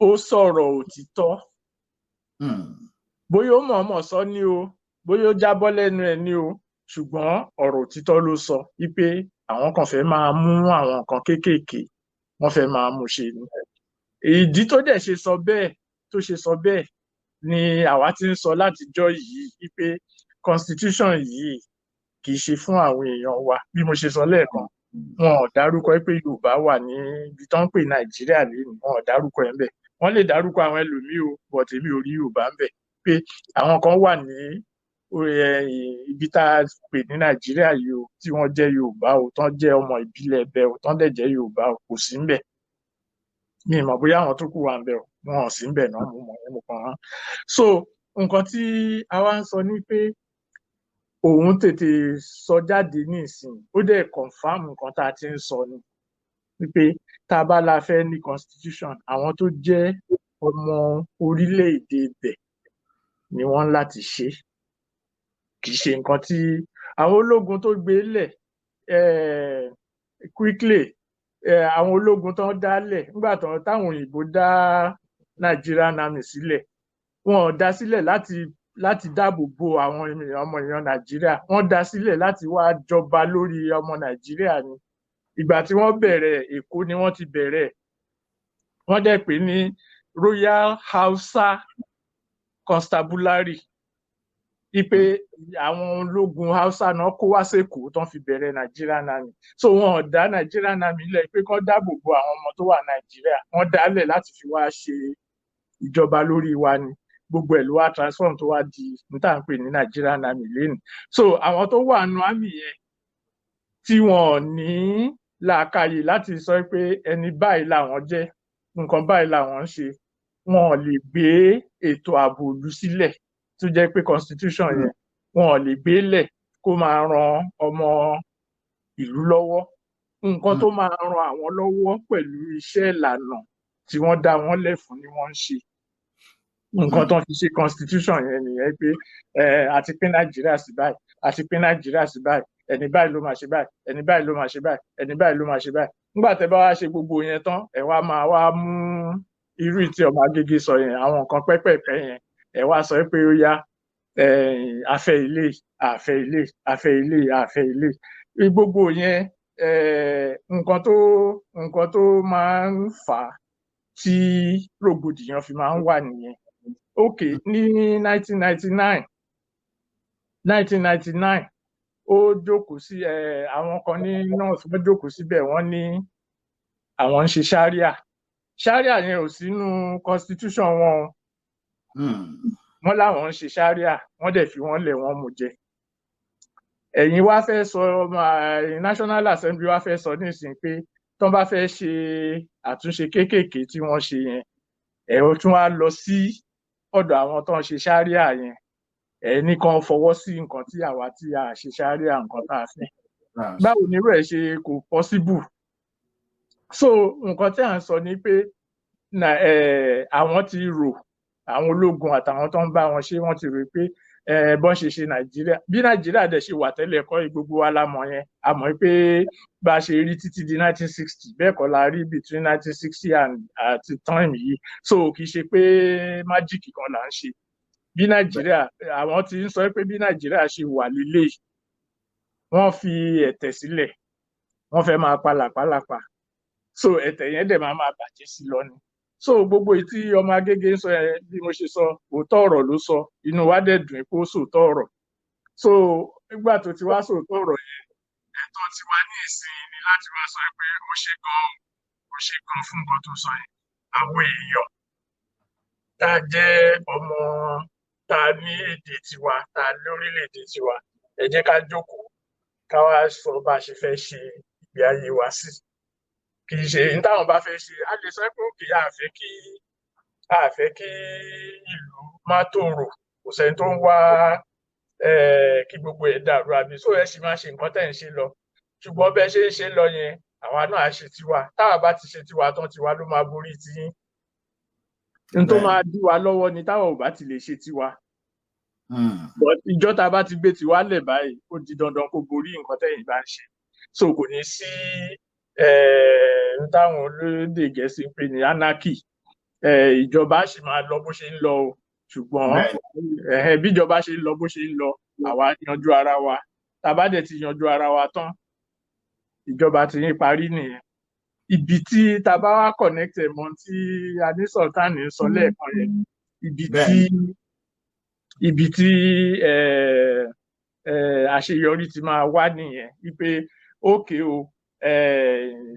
Speaker 2: ó sọ̀rọ̀ òtítọ́. Bóyá ó mọ̀ọ́mọ̀ sọ ní o, bóyá ó jábọ́ lẹ́nu ẹ̀ ní o, ṣùgbọ́n ọ̀rọ̀ òtítọ́ ló sọ wípé àwọn kan fẹ́ máa mú àwọn nǹkan kéékèèké, wọ́n fẹ́ máa mú ṣe ni. Ìdí tó dẹ̀ ṣe sọ bẹ́ẹ̀, tó ṣe sọ bẹ́ẹ̀ ni àwa ti ń sọ látijọ́ yìí wípé constitution yìí kì í ṣe fún àwọn èèyàn wa. Bí mo ṣe sọ lẹ́ẹ̀kan, wọn ò dárúkọ pé Yorùbá wà ní ibi tó ń pè Nàìjíríà lẹ́nu. Wọn ò dárúkọ ẹ̀ ń bẹ̀. Wọ́n lè dárúkọ àwọn ẹlòmíì o, but èmi ò rí Yorùbá ń bẹ̀ pé àwọn kan wà ní ibi tá a pè ní Nàìjíríà yìí o, tí wọ́n jẹ́ Yorùbá o, tán jẹ́ ọmọ ìbílẹ̀ ẹbẹ̀ o, tán dẹ̀ jẹ́ Yorùbá o. Kò sí ń bẹ̀. Mi ì mọ̀ bóyá àwọn tó kù wà ń bẹ̀ o. Wọn ò sí ń bẹ̀ náà, mo mọ̀ mo kàn án. So nǹkan tí a wá ń sọ ni pé òun tètè sọ jáde ní ìsìn, ó dẹ̀ confirm nǹkan tá a ti ń sọ ni wípé tá a bá la fẹ́ ní constitution, àwọn tó jẹ́ ọmọ orílẹ̀-èdè ibẹ̀ ni wọ́n láti ṣe. Kì í ṣe nǹkan tí àwọn ológun tó gbé lẹ̀ quickly, àwọn ológun tó ń dálẹ̀ nígbà táwọn òyìnbó dá Nigerian Army sílẹ̀, wọn ò dá sílẹ̀ láti dáàbò bo àwọn ọmọ èèyàn Nàìjíríà. Wọ́n dá sílẹ̀ láti wá jọba lórí ọmọ Nàìjíríà ni. Ìgbà tí wọ́n bẹ̀rẹ̀, Èkó ni wọ́n ti bẹ̀rẹ̀. Wọ́n dẹ̀ pè ní Royal Hausa Constabulary, ipe àwọn ológun Hausa náà kó wá sÉkòó tán fi bẹ̀rẹ̀ Nigerian Army. So wọn ò dá Nigerian Army lẹ̀ pé kán dáàbò bo àwọn ọmọ tó wà Nàìjíríà. Wọ́n dálẹ̀ láti fi wá ṣe ìjọba lórí wa ni. Gbogbo ẹ̀ ló wá transform tó wá di ní tá à ń pè ní Nigerian Army lẹ́nu. So àwọn tó wà nù army yẹn, tí wọn ò ní làákàyè láti sọ pé ẹni báyìí làwọn jẹ́, nǹkan báyìí làwọn ń ṣe, wọn ò lè gbé ètò ààbò ìlú sílẹ̀ tó jẹ́ pé constitution yẹn, wọn ò lè gbé lẹ̀ kó máa ran ọmọ ìlú lọ́wọ́. Nǹkan tó máa ran àwọn lọ́wọ́ pẹ̀lú iṣẹ́ ìlànà tí wọ́n dá wọn lẹ̀ fún ni wọ́n ń ṣe. Nǹkan tó ń fi ṣe constitution yẹn nìyẹn pé àti pín Nàìjíríà sí báyìí, àti pín Nàìjíríà sí báyìí, ẹni báyìí ló máa ṣe báyìí, ẹni báyìí ló máa ṣe báyìí, ẹni báyìí ló máa ṣe báyìí. Nígbà tẹ́ bá wá ṣe gbogbo yẹn tán, ẹ wá máa wá mú irú tí ọmọ Agége sọ yẹn, àwọn nǹkan pẹ́pẹ̀pẹ́ yẹn, ẹ wá sọ pé ó yá, afẹ́ ilé, àfẹ́ ilé, afẹ́ ilé, àfẹ́ ilé, gbogbo yẹn. Nǹkan tó máa ń fà á tí rògbòdìyàn fi máa ń wà nìyẹn. Ok, ní 1999, 1999, ó jókòó sí àwọn kan ní north, wọ́n jókòó síbẹ̀, wọ́n ní àwọn ń ṣe sharia. Sharia yẹn ò sínú constitution wọn o. Wọ́n láwọn ń ṣe sharia, wọ́n dẹ̀ fi wọ́n lẹ̀, wọ́n mú jẹ. Ẹ̀yin wá fẹ́ sọ ọmọ National Assembly wá fẹ́ sọ nísìnyí pé tọ́n bá fẹ́ ṣe àtúnṣe kéékèèké tí wọ́n ṣe yẹn, ẹ̀ ó tún wá lọ sí ọ̀dọ̀ àwọn tó ń ṣe sharia yẹn, ẹ̀ ní kàn fọwọ́ sí nǹkan tí àwa tí a ṣe sharia, nǹkan tá a fẹ́. Báwo ni irú ẹ̀ ṣe kò possible? So nǹkan tí à ń sọ ni pé àwọn ti rò, àwọn ológun àtàwọn tó ń bá wọn ṣe, wọ́n ti rò pé bọ́n ṣe ṣe Nàìjíríà, bí Nàìjíríà dẹ̀ ṣe wà tẹ́lẹ̀ kọ́, gbogbo wa la mọ̀ yẹn. A mọ̀ pé bá a ṣe rí títí di 1960, bẹ́ẹ̀ kọ́ la rí between 1960 and àti time yìí. So kì í ṣe pé magic kan là ń ṣe. Bí Nàìjíríà, àwọn ti ń sọ pé bí Nàìjíríà ṣe wà lélẹ̀, wọ́n fi ẹ̀tẹ̀ sílẹ̀, wọ́n fẹ́ máa pa làpálàpà. So ẹ̀tẹ̀ yẹn dẹ̀ máa máa bàjẹ́ sí lọ ni. So gbogbo èyí tí ọmọ Agége ń sọ yẹn, bí mo ṣe sọ, òótọ́ ọ̀rọ̀ ló sọ. Inú wa dẹ̀ dùn pé ó sòótọ́ ọ̀rọ̀. So nígbà tó ti wá sòótọ́ ọ̀rọ̀ yẹn, ẹ̀tọ́ tiwa ní ìsìn ni láti wá sọ pé ó ṣe gan, ó ṣe gan fún nǹkan tó sọ yẹn. Àwọn èèyàn tá a jẹ́ ọmọ, tá a ní èdè tiwa, tá a lórílẹ̀-èdè tiwa. Ẹ jẹ́ ká jókòó, ká wá sọ bá a ṣe fẹ́ ṣe ìgbé ayé wa sí. Kì í ṣe ní táwọn bá fẹ́ ṣe. A lè sọ pé òkè, a fẹ́ kí ìlú má tòrò, kò sẹ́ni tó ń wá kí gbogbo ẹ̀ dàrú àbí so. Ẹ sì máa ṣe nǹkan tẹ̀ ń ṣe lọ, ṣùgbọ́n bẹ́ẹ̀ ṣe ń ṣe lọ yẹn, àwa náà á ṣe tiwa. Táwa bá ti ṣe tiwa tán, tiwa ló máa borí tiyín. N tó máa dí wa lọ́wọ́ ni táwa ò bá ti lè ṣe tiwa. But ìjọ tá a bá ti gbé tiwa lẹ̀ báyìí, ó di dandan kó borí nǹkan tẹ̀yìn bá ń ṣe. So kò ní sí n táwọn olóde Gẹ̀ẹ́sì ń pè ní anarchy. Ìjọba sì máa lọ bó ṣe ń lọ o, ṣùgbọ́n bíjọba ṣe ń lọ bó ṣe ń lọ, àwa yanjú ara wa. Tá a bá dẹ̀ ti yanjú ara wa tán, ìjọba ti yín parí nìyẹn. Ibi tí tá a bá wá connect ẹ̀ mọ́ tí a ní Sultan ń sọ lẹ́ẹ̀kan yẹn, ibi tí àṣeyọrí ti máa wá nìyẹn, wípé ókè o,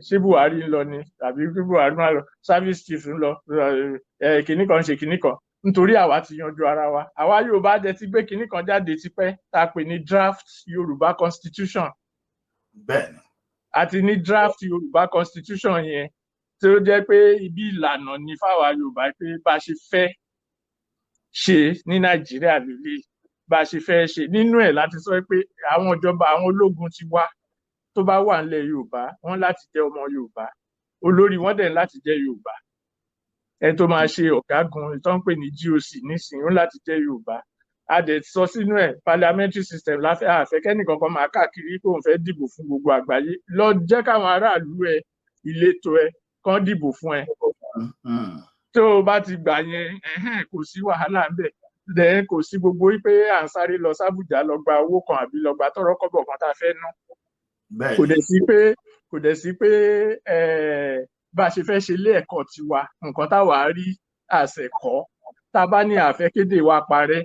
Speaker 2: ṣé Buhari ń lọ ni tàbí kí Buhari máa lọ, service chief ń lọ, kinní kan ń ṣe kinní kan, nítorí àwa ti yanjú ara wa. Àwa Yorùbá jẹ ti gbé kinní kan jáde tipẹ́ tá a pè ní draft Yorùbá Constitution. A ti ní draft Yorùbá Constitution yẹn, tí ó jẹ́ pé ibi ìlànà ní fáwa Yorùbá pé bá a ṣe fẹ́ ṣe ní Nàìjíríà lélẹ̀, bá a ṣe fẹ́ ṣe. Nínú ẹ̀ láti sọ pé àwọn ìjọba, àwọn ológun ti wá tó bá wà nílẹ̀ Yorùbá, wọ́n láti jẹ́ ọmọ Yorùbá, olórí wọn dẹ̀ láti jẹ́ Yorùbá. Ẹni tó máa ṣe ọ̀gágun tó ń pè ní GOC nísìnyí, ó láti jẹ́ Yorùbá. A dẹ̀ sọ sínú ẹ̀, parliamentary system láfẹ́. Àfẹ́ kẹ́nìkan kan máa káàkiri pé òun fẹ́ dìbò fún gbogbo àgbáyé. Lọ jẹ́ káwọn aráàlú ẹ, ìletò ẹ kàn dìbò fún ẹ. Tó o bá ti gbà yẹn, ẹ̀hẹ́n, kò sí wàhálà ńbẹ̀. Then kò sí gbogbo wípé à ń sáré lọ sábùjá lọ gba owó kan àbí lọ gba tọ́rọ́ kọ́bọ̀ kan tá a fẹ́ ná. Kò dẹ̀ sí pé bá a ṣe fẹ́ ṣe ilé ẹ̀kọ́ tiwa, nǹkan táwa rí àṣẹkọ́, tá a bá ní àfẹ́ kéde wa parẹ́,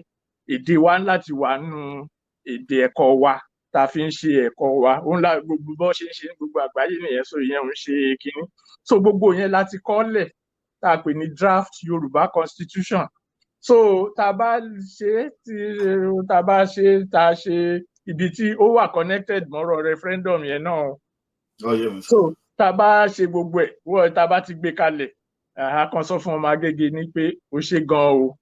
Speaker 2: èdè wa láti wà nínú èdè ẹ̀kọ́ wa tá a fi ń ṣe ẹ̀kọ́ wa. Òun la gbogbo bó ṣe ń ṣe ní gbogbo àgbáyé nìyẹn. So ìyẹn ò ń ṣe kínní. So gbogbo yẹn láti kọ́lẹ̀ tá a pè ní draft Yorùbá Constitution. So tá a bá ṣe tí tá a bá ṣe tá a ṣe ibi tí ó wà connected mọ́rọ̀ referendum yẹn náà. So tá a bá ṣe gbogbo ẹ̀ wọ́n, tá a bá ti gbé kalẹ̀, a kan sọ fún ọmọ Agége ní pé ó ṣe gan o,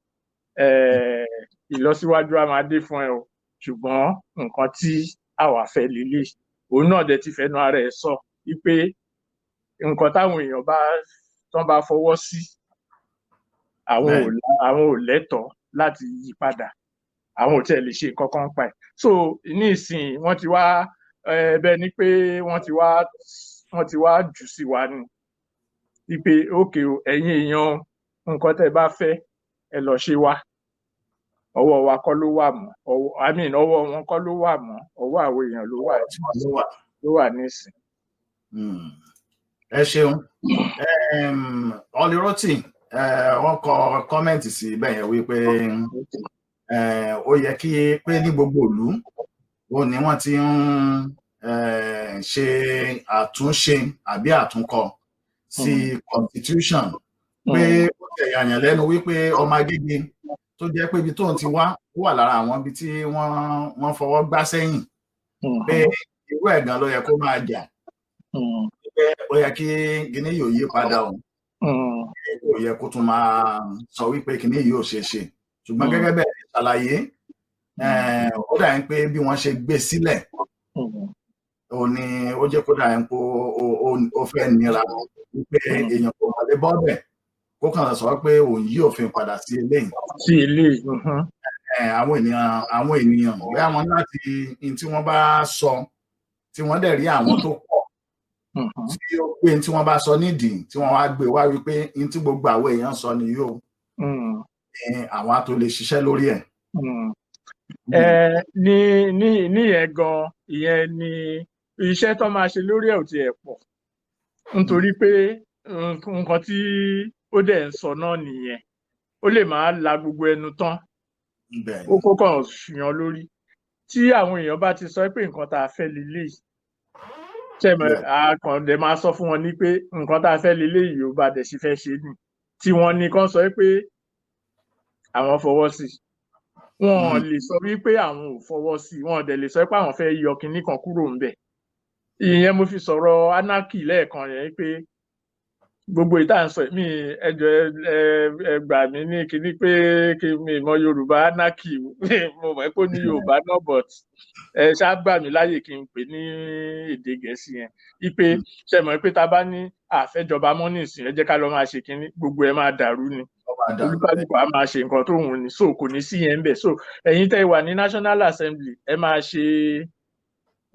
Speaker 2: ìlọsíwájú á máa dé fún ẹ o, ṣùgbọ́n nǹkan tí àwa fẹ́ lélẹ̀. Òun náà dẹ̀ ti fẹnu ara ẹ̀ sọ wípé nǹkan táwọn èèyàn bá tán bá fọwọ́ sí, àwọn ò lẹ́tọ̀ọ́ láti yí padà, àwọn ò tiẹ̀ lè ṣe nǹkan kan pa ẹ̀. So ní ìsìn, wọ́n ti wá bẹ́ẹ̀ ni pé wọ́n ti wá jù sí wa ni wípé ókè o, ẹ̀yin èèyàn, nǹkan tẹ́ bá fẹ́, ẹ lọ ṣe wá. Ọwọ́ wa kọ́ ló wà mọ́, ọwọ́, I mean, ọwọ́ wọn kọ́ ló wà mọ́, ọwọ́ àwọn èèyàn ló wà nísìn.
Speaker 1: Ẹ ṣeun. Ọlírọ́tì, wọ́n kọ comment sí bẹ́ẹ̀ yẹn wípé ó yẹ kí pé ní gbogbo ìlú ó ní wọ́n ti ń ṣe àtúnṣe àbí àtúnkọ sí constitution, pé ó tẹ̀ yàyàn lẹ́nu wípé ọmọ Agége tó jẹ́ pé ibi tóun ti wá, ó wà lára àwọn ibi tí wọ́n fọwọ́ gbá sẹ́yìn, pé irú ẹ̀ gan ló yẹ kó máa jà, pé ó yẹ kí kíní yóò yí padà o, ó yẹ kó tún máa sọ wípé kíní yìí ò ṣeé ṣe. Ṣùgbọ́n gẹ́gẹ́ bẹ́ẹ̀ ṣàlàyé, ó dà ń pé bí wọ́n ṣe gbé sílẹ̀ ó ní ó jẹ́ kó dà ń pé ó fẹ́ nira, wípé èèyàn kò mọ̀lé bọ́ọ̀bẹ̀ kó kàn sọ pé òun yí òfin padà sí eléyìí.
Speaker 2: Sí eléyìí.
Speaker 1: Àwọn ènìyàn bóyá wọn láti ní tí wọ́n bá sọ, tí wọ́n dẹ̀ rí àwọn tó pọ̀ tí ó gbé tí wọ́n bá sọ nídìí, tí wọ́n wá gbé wá wípé ní tí gbogbo àwọn èèyàn sọ ni yóò àwọn á tó lè ṣiṣẹ́ lórí ẹ̀.
Speaker 2: Ní ìyẹn gan, ìyẹn ni iṣẹ́ tó máa ṣe lórí ẹ̀ ò tiẹ̀ pọ̀, nítorí pé nǹkan tí ó dẹ̀ ń sọ náà nìyẹn. Ó lè máa la gbogbo ẹnu tán, ó kó kàn yan lórí. Tí àwọn èèyàn bá ti sọ pé nǹkan tá a fẹ́ leléyìí, ṣẹ́mi àkàndẹ̀ máa sọ fún wọn ní pé nǹkan tá a fẹ́ leléyìí, ò bá dẹ̀ ṣe fẹ́ ṣe nì tí wọ́n ní kàn sọ pé àwọn fọwọ́ sí. Wọn ò lè sọ wípé àwọn ò fọwọ́ sí i, wọn ò dẹ̀ lè sọ pé àwọn fẹ́ yọ kinní kan kúrò ńbẹ̀. Ìyẹn mo fi sọ̀rọ̀ anarchy lẹ́ẹ̀kan yẹn, pé gbogbo ìta ń sọ mí, ẹjọ, ẹ gbà mí ní kinní pé kí mi mọ Yorùbá anarchy. Mo mọ̀ pé ó ní Yorùbá náà, but ẹ ṣáà gbà mí láyè kí n pè ní èdè Gẹ̀ẹ́sì yẹn, wípé ṣe mọ̀ pé tá a bá ní àfẹ́jọba mọ́ nísìnyí, ẹ jẹ́ ká lọ máa ṣe kinní, gbogbo ẹ máa dàrú ni. Olúkálùkù á máa ṣe nǹkan tó wù ní, so kò ní sí yẹn ń bẹ̀. So ẹ̀yin tẹ́ wà ní National Assembly, ẹ máa ṣe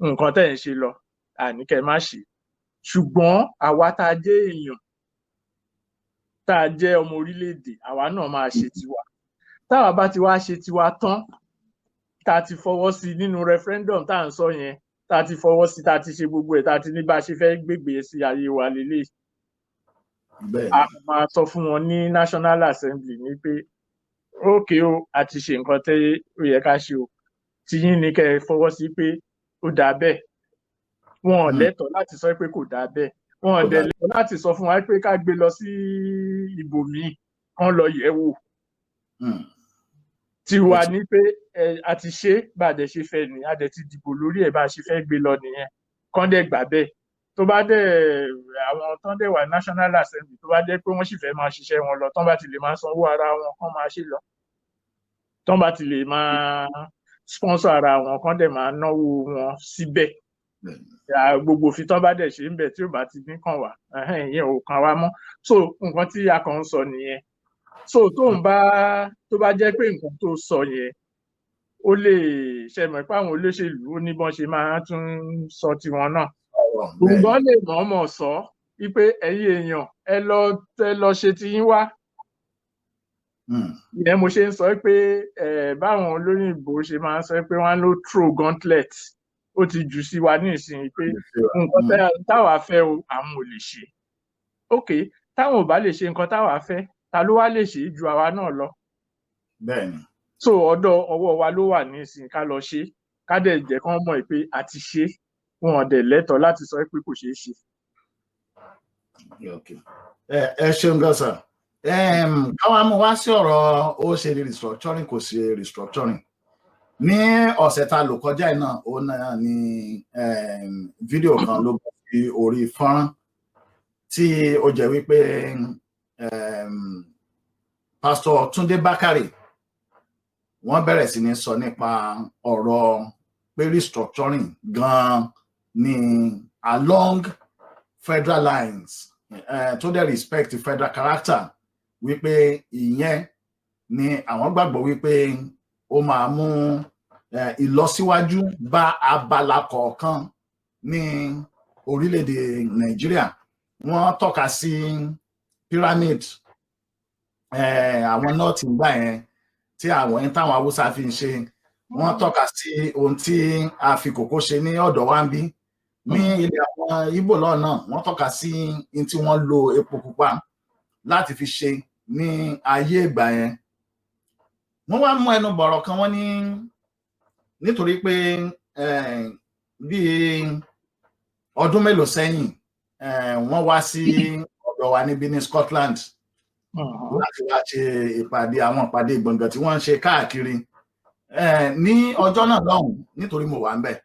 Speaker 2: nǹkan tẹ́ ẹ̀ ń ṣe lọ, àní kẹ́ ẹ má ṣe. Ṣùgbọ́n àwa tá a jẹ́ èèyàn, tá a jẹ́ ọmọ orílẹ̀-èdè, àwa náà máa ṣe tiwa. Táwa bá ti wá ṣe tiwa tán, tá a ti fọwọ́ sí nínú referendum tá à ń sọ yẹn, tá a ti fọwọ́ sí, tá a ti ṣe gbogbo ẹ̀, tá a ti ní bá a ṣe fẹ́ gbégbé sí ayé wa lélẹ̀, a máa sọ fún wọn ní National Assembly ní pé, ókè o, a ti ṣe nǹkan tẹ́ ó yẹ ká ṣe o, tiyín ni kẹ́ ẹ fọwọ́ sí pé ó dáa bẹ́ẹ̀. Wọn ò lẹ́tọ̀ọ́ láti sọ pé kò dáa bẹ́ẹ̀. Wọn ò dẹ̀ lẹ́tọ̀ọ́ láti sọ fún wa pé ká gbé lọ sí ibòmíì kán lọ yẹ̀ wò. Tiwa ní pé a ti ṣe bá a dẹ̀ ṣe fẹ́ ni, a dẹ̀ ti dìbò lórí ẹ̀, bá a ṣe fẹ́ gbé lọ nìyẹn, kán dẹ̀ gbà bẹ́ẹ̀. Tó bá dẹ̀ àwọn tán dẹ̀ wà National Assembly, tó bá jẹ́ pé wọ́n sì fẹ́ máa ṣiṣẹ́ wọn lọ, tán bá ti lè máa sanwó ara wọn, kán máa ṣe lọ. Tán bá ti lè máa sponsor ara wọn, kán dẹ̀ máa náwó wọn síbẹ̀. Gbogbo òfin tán bá dẹ̀ ṣe ń bẹ̀ tí ò bá ti ní kàn wá, ìyẹn ò kàn wá mọ́. So nǹkan tí a kàn ń sọ nìyẹn. So tó ń bá tó bá jẹ́ pé nǹkan tó sọ yẹn, ó lè ṣe mọ̀ pé àwọn olóṣèlú, ó ní bọ́n ṣe máa tún sọ tiwọn náà. Gbọ̀ngàn lè mọ̀ọ́mọ̀ sọ wípé, ẹ̀yin èèyàn, ẹ lọ ṣe tiyín wá. Ìyẹn mo ṣe ń sọ pé báwọn olóyìnbó ṣe máa ń sọ pé wọ́n ló throw gauntlet, ó ti jù sí wa ní ìsinyìí pé nǹkan táwa fẹ́ o, àwọn ò lè ṣe. Ok, táwọn ò bá lè ṣe nǹkan táwa fẹ́, ta ló wá lè ṣe ju àwa náà lọ?
Speaker 1: Bẹ́ẹ̀ni.
Speaker 2: So ọ̀dọ̀ ọwọ́ wa ló wà ní ìsìn, ká lọ ṣe, ká dẹ̀ jẹ́ kán mọ̀ pé a ti ṣe. Wọn ò dẹ̀ lẹ́tọ̀ọ́ láti sọ pé kò ṣeé ṣe.
Speaker 1: Ẹ ṣeun gan sir. Káwa mú wá sí ọ̀rọ̀ ó ṣe restructuring, kò ṣe restructuring. Ní ọ̀sẹ̀ tá a lò kọjá yìí náà, ó náà ní fídíò kan ló bọ́ sí orí fọ́nrán tí ó jẹ́ wípé Pásítọ̀ Túndé Bákàrè, wọ́n bẹ̀rẹ̀ sí ní sọ nípa ọ̀rọ̀ pé restructuring gan-an ní along federal lines, tó dẹ̀ respect federal character, wípé ìyẹn ni àwọn gbàgbọ́ wípé ó máa mú ìlọsíwájú bá abala kọ̀ọ̀kan ní orílẹ̀-èdè Nàìjíríà. Wọ́n tọ́ka sí pyramid, àwọn North gbà yẹn tí àwọn ẹni táwọn Haúsá fi ń ṣe. Wọ́n tọ́ka sí ohun tí a fi kòkó ṣe ní ọ̀dọ̀ wa ń bí ní ilẹ̀ àwọn Ìgbò lọ́nà. Wọ́n tọ́ka sí ohun tí wọ́n lo epo pupa láti fi ṣe ní ayé ìgbà yẹn. Wọ́n wá mú ẹnu bọ̀rọ̀ kan, wọ́n ní nítorí pé bí ọdún mélòó sẹ́yìn, wọ́n wá sí ọ̀dọ̀ wa níbí ní Scotland láti wá ṣe ìpàdé, àwọn ìpàdé gbọ̀ngàn tí wọ́n ń ṣe káàkiri ní ọjọ́ náà lọ́hùn. Nítorí mo wà ń bẹ̀,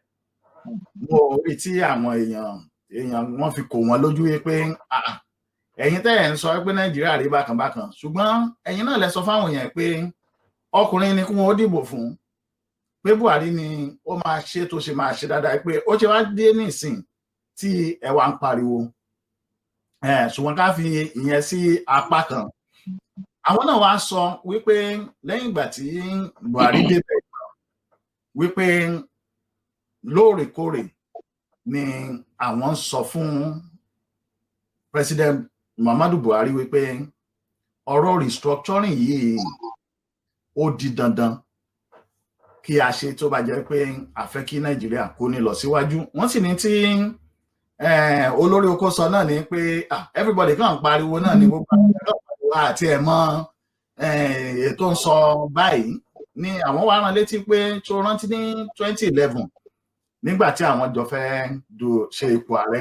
Speaker 1: mo rí tí àwọn èèyàn wọ́n fi kò wọ́n lójú pé, ẹ̀yin tẹ́ ẹ̀ ń sọ pé Nàìjíríà rí bákan bákan, ṣùgbọ́n ẹ̀yin náà lẹ sọ fáwọn èèyàn pé ọkùnrin ni kí wọ́n ó dìbò fún, pé Buhari ni ó máa ṣe tó ṣe máa ṣe dáadáa, pé ó ṣe wá dé nísìn tí ẹ wá ń pariwo. Ṣùgbọ́n ká fi ìyẹn sí apá kan. Àwọn náà wá sọ wípé lẹ́yìn ìgbà tí Buhari débẹ̀, wípé lóòrèkóòrè ni àwọn ń sọ fún President Muhammadu Buhari wípé ọ̀rọ̀ restructuring yìí, ó di dandan kí a ṣe tó bá jẹ́ pé a fẹ́ kí Nàìjíríà kó ní lọ síwájú. Wọ́n sì ní tí olórí oko sọ náà ni pé everybody kàn ń pariwo náà ni, gbogbo àwọn kan pariwo àti ẹ̀ mọ́ ètò ń sọ báyìí ni. Àwọn wá rán létí pé tó rántí ní 2011, nígbà tí àwọn jọ fẹ́ du ṣe ipò ààrẹ,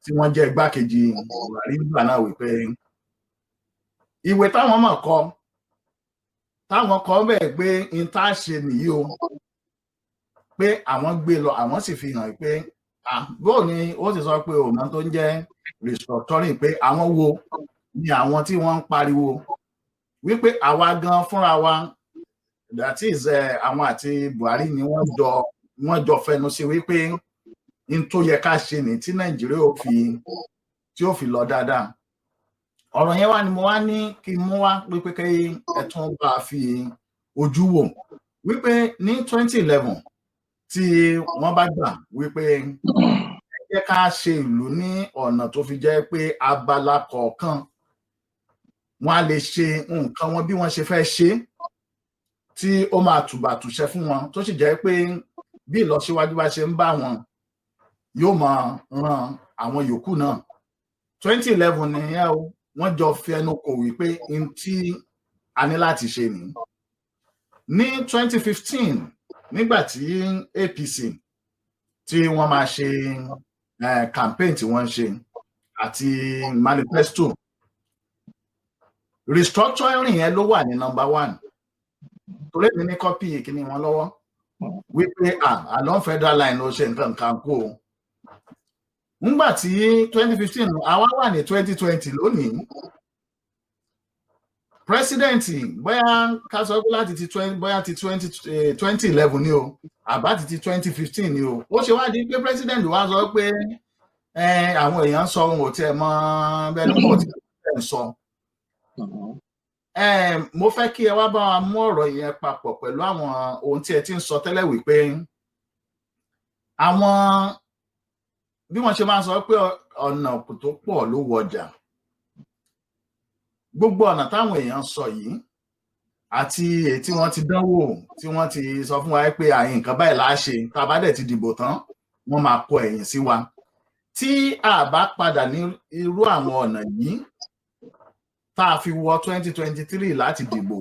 Speaker 1: tí wọ́n jẹ́ igbákejì Buhari nígbà náà, wípé ìwé táwọn mọ̀ kọ Táwọn kọ́ bẹ́ẹ̀ pé n tá a ṣe nìyí o, pé àwọn gbé lọ, àwọn sì fi hàn pé bóò ni ó sì sọ pé òun tó ń jẹ́ restructuring, pé àwọn wo ni àwọn tí wọ́n ń pariwo wípé àwa gan fúnra wa, that is, àwọn àti Buhari ni wọ́n jọ fẹnu sí wípé n tó yẹ ká ṣe ní tí Nàìjíríà ó fi tí ó fi lọ dáadáa. Ọ̀rọ̀ yẹn wá ni mo wá ní kí n mú wá wípé kí ẹ tún bá a fi ojú wò wípé ní 2011 tí wọ́n bá gbà wípé ẹ jẹ́ ká ṣe ìlú ní ọ̀nà tó fi jẹ́ pé abala kọ̀ọ̀kan wọ́n á lè ṣe nǹkan wọn bí wọ́n ṣe fẹ́ ṣe, tí ó máa tùbàtùṣẹ fún wọn, tó sì jẹ́ pé bí ìlọsíwájú bá ṣe ń bá wọn, yóò máa ran àwọn yòókù náà. 2011 nìyẹn o. Wọ́n jọ fi ẹnu kò wípé n tí a ní láti ṣe nìyí. Ní 2015, nígbà tí APC tí wọ́n máa ṣe campaign tí wọ́n ń ṣe àti manifesto, restructuring yẹn ló wà ní number one, torí èmi ní copy kíní wọn lọ́wọ́ wípé along federal line ló ṣe nǹkan nǹkan kó o. Ńgbà tí 2015, àwa wà ní 2020 lónìí. President, bóyá ká sọ pé láti ti twenty, bóyá ti 2011 ni o, àbá ti 2015 ni o, ó ṣe wá di pé president wa sọ pé àwọn èèyàn sọ ohun ò tiẹ̀ mọ bẹ́ẹ̀ ní kò tí ẹ̀ ń sọ. Mo fẹ́ kí ẹ wá bá wa mú ọ̀rọ̀ yẹn papọ̀ pẹ̀lú àwọn ohun tí ẹ ti ń sọ tẹ́lẹ̀, wípé àwọn bí wọ́n ṣe máa ń sọ pé ọ̀nà tó pọ̀ ló wọjà, gbogbo ọ̀nà táwọn èèyàn sọ yìí àti èyí tí wọ́n ti dánwò, tí wọ́n ti sọ fún wa pé àyè nǹkan báyìí là á ṣe, tá a bá dẹ̀ ti dìbò tán, wọ́n máa kọ ẹ̀yìn sí wa. Tí a bá padà ní irú àwọn ọ̀nà yìí tá a fi wọ 2023 láti dìbò,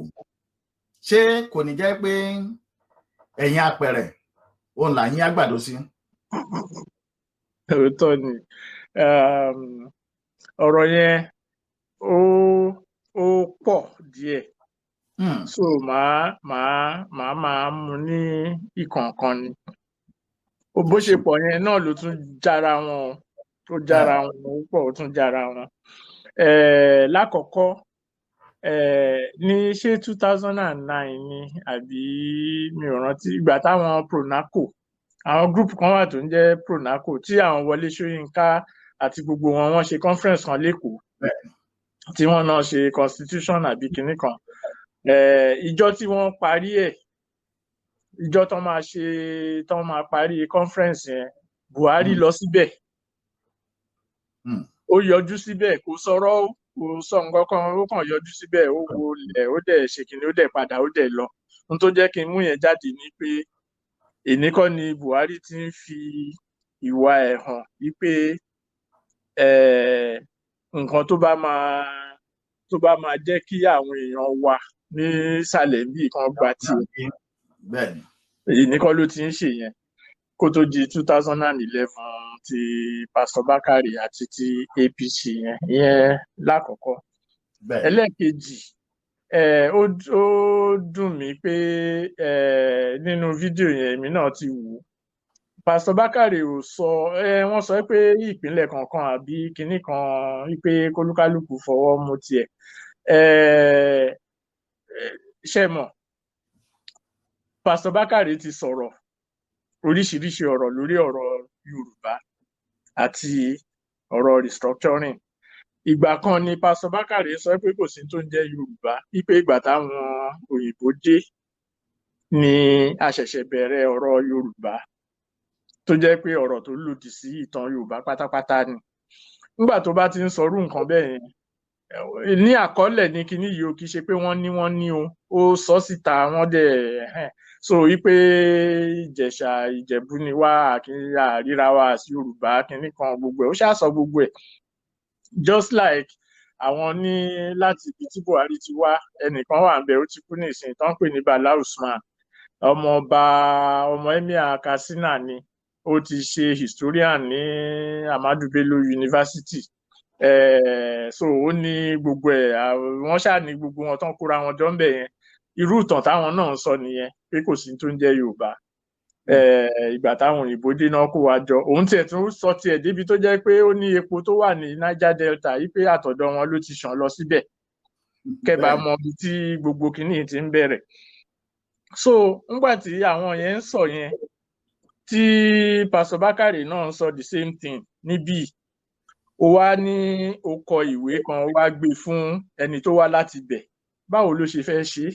Speaker 1: ṣé kò ní jẹ́ pé ẹ̀yìn apẹ̀rẹ̀ òun là ń yín àgbàdo sí?
Speaker 2: Òótọ́ ni. Ọ̀rọ̀ yẹn ó pọ̀ díẹ̀, so màá mú ní ìkọ̀ọ̀kan ni. Bó ṣe pọ̀ yẹn náà ló tún jára wọn, ó jára wọn, ó pọ̀, ó tún jára wọn. Lákọ̀ọ́kọ́, ní ṣé 2009 ni àbí mi ò rántí, ìgbà táwọn Pronaco, àwọn group kan wà tó ń jẹ́ Pronaco, tí àwọn Wọlé Ṣóyínká àti gbogbo wọn, wọ́n ṣe conference kan l'Ékòó tí wọ́n náà ṣe constitution àbí kinní kan. Ìjọ tí wọ́n parí ẹ̀, ìjọ tó máa ṣe, tó máa parí conference yẹn, Buhari lọ síbẹ̀. Ó yọjú síbẹ̀, kò sọ̀rọ̀, kò sọ nǹkan kan, ó kàn yọjú síbẹ̀, ó wo ilẹ̀, ó dẹ̀ ṣe kinní, ó dẹ̀ padà, ó dẹ̀ lọ. Ohun tó jẹ́ kí n mú yẹn jáde ni pé èní kọ́ ni Buhari ti ń fi ìwà ẹ̀ hàn wípé nǹkan tó bá máa jẹ́ kí àwọn èèyàn wa nísàlẹ̀ bí kan gba tiẹ̀. Èní kọ́ ló ti ń ṣe yẹn kó tó di 2011 ti Pastor Bakare àti ti APC yẹn. Ìyẹn lákọ̀ọ́kọ́. Ẹlẹ́ẹ̀kejì, ó dùn mí pé nínú fídíò yẹn, èmi náà ti wò ó, Pastor Bakare ò sọ. Wọ́n sọ pé ìpínlẹ̀ kankan àbí kinní kan, wípé kólúkálùkù fọwọ́ mú tiẹ̀. Ṣe mọ̀, Pastor Bakare ti sọ̀rọ̀ oríṣiríṣi ọ̀rọ̀ lórí ọ̀rọ̀ Yorùbá àti ọ̀rọ̀ restructuring. Ìgbà kan ni Pastor Bakare sọ pé kò sí tó ń jẹ́ Yorùbá, wípé ìgbà táwọn òyìnbó dé ni a ṣẹ̀ṣẹ̀ bẹ̀rẹ̀ ọ̀rọ̀ Yorùbá, tó jẹ́ pé ọ̀rọ̀ tó lòdì sí ìtàn Yorùbá pátápátá ni. Nígbà tó bá ti ń sọrú nǹkan bẹ́ẹ̀ yẹn, ní àkọọ́lẹ̀ ní kinní yìí o, kì í ṣe pé wọ́n ní o, ó sọ síta, wọ́n dẹ̀ so wípé Ìjẹ̀ṣà, Ìjẹ̀bú ni wá, àríra wa sí Yorùbá kinní kan, gbogbo ẹ̀ ó ṣáà sọ gbogbo ẹ̀. Just like àwọn ní láti ibi tí Buhari ti wá, ẹnìkan wà níbẹ̀, ó ti kú nísìnyí, tó ń pè ní Bala Usman, ọmọọba, ọmọ emir Katsina ni. Ó ti ṣe historian ní Ahmadu Bello University. So ó ní gbogbo ẹ̀, wọ́n ṣáà ní gbogbo wọn tán kóra wọn jọ ń bẹ̀ yẹn. Irú ìtàn táwọn náà ń sọ nìyẹn, pé kò sí tó ń jẹ́ Yorùbá. Ìgbà táwọn òyìnbó dé náà kó wa jọ. Òun tiẹ̀ tún sọ tiẹ̀ débi tó jẹ́ pé ó ní epo tó wà ní Niger Delta yìí, pé àtọ̀dọ̀ wọn ló ti ṣàn lọ síbẹ̀. Kẹ́ bá mọ ibi tí gbogbo kinní ti ń bẹ̀rẹ̀. So ńgbà tí àwọn yẹn ń sọ yẹn, tí Pastor Bakare náà ń sọ the same thing níbí, ó wá ní ó kọ ìwé kan, ó wá gbé fún ẹni tó wá láti bẹ̀. Báwo ló ṣe fẹ́ ṣe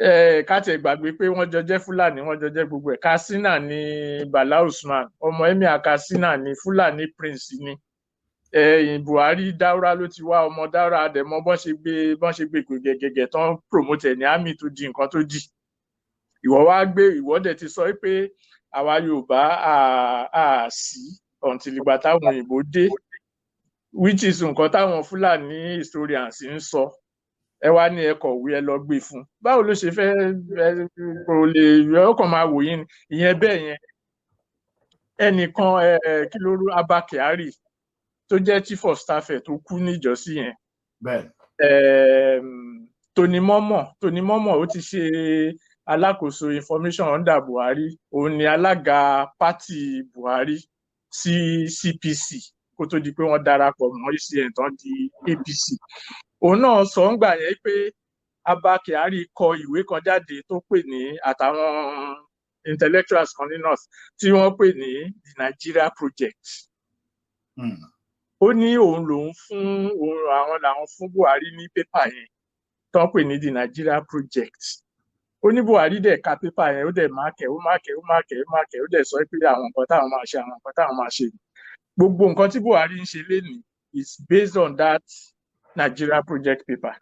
Speaker 2: é? Ká tiẹ̀ gbàgbé pé wọ́n jọ jẹ́ Fúlàní, wọ́n jọ jẹ́ gbogbo ẹ̀. Katsina ní Bala Usman, ọmọ emir Katsina ní, Fúlàní prince ni. Ẹ̀yìn Buhari, Dáúrà ló ti wá, ọmọ Dáúrà. Àdẹ̀mọ́ bọ́n ṣe gbé gẹ̀gẹ̀gẹ̀ tán promote ẹ̀ ní army tó di nǹkan tó di. Ìwọ wá gbé, ìwọ dẹ̀ ti sọ pé àwa Yorùbá à sí until ìgbà táwọn òyìnbó dé, which is nǹkan táwọn Fúlàní historians ń sọ. Ẹ wá ní ẹ kọ̀wé, ẹ lọ gbé fún. Báwo ló ṣe fẹ́? Ẹ kò lè, ọkàn máa wò yín ìyẹn bẹ́ẹ̀ yẹn. Ẹnìkan, ẹ kí ló rú, Abba Kyari tó jẹ́ chief of staff ẹ̀ tó kú níjọ́sí yẹn. Tony Momoh, Tony Momoh, ó ti ṣe alákòóso information under Buhari. Òun ni alága party Buhari sí CPC kó tó di pé wọ́n darapọ̀ mọ́ ACN tán di APC. Òun náà sọ ń gbà yẹn pé Abba Kyari kọ ìwé kan jáde tó pè ní, àtàwọn intellectuals kan ní north, tí wọ́n pè ní The Nigeria Project. Ó ní òun lòun fún òun, àwọn làwọn fún Buhari ní paper yẹn tó ń pè ní The Nigeria Project. Ó ní Buhari dẹ̀ ka paper yẹn, ó dẹ̀ mark ẹ̀, ó mark ẹ̀, ó mark ẹ̀, ó mark ẹ̀, ó dẹ̀ sọ pé àwọn nǹkan táwọn máa ṣe, àwọn nǹkan táwọn máa ṣe, gbogbo nǹkan tí Buhari ń ṣe lénìí is based on that Nigeria Project paper.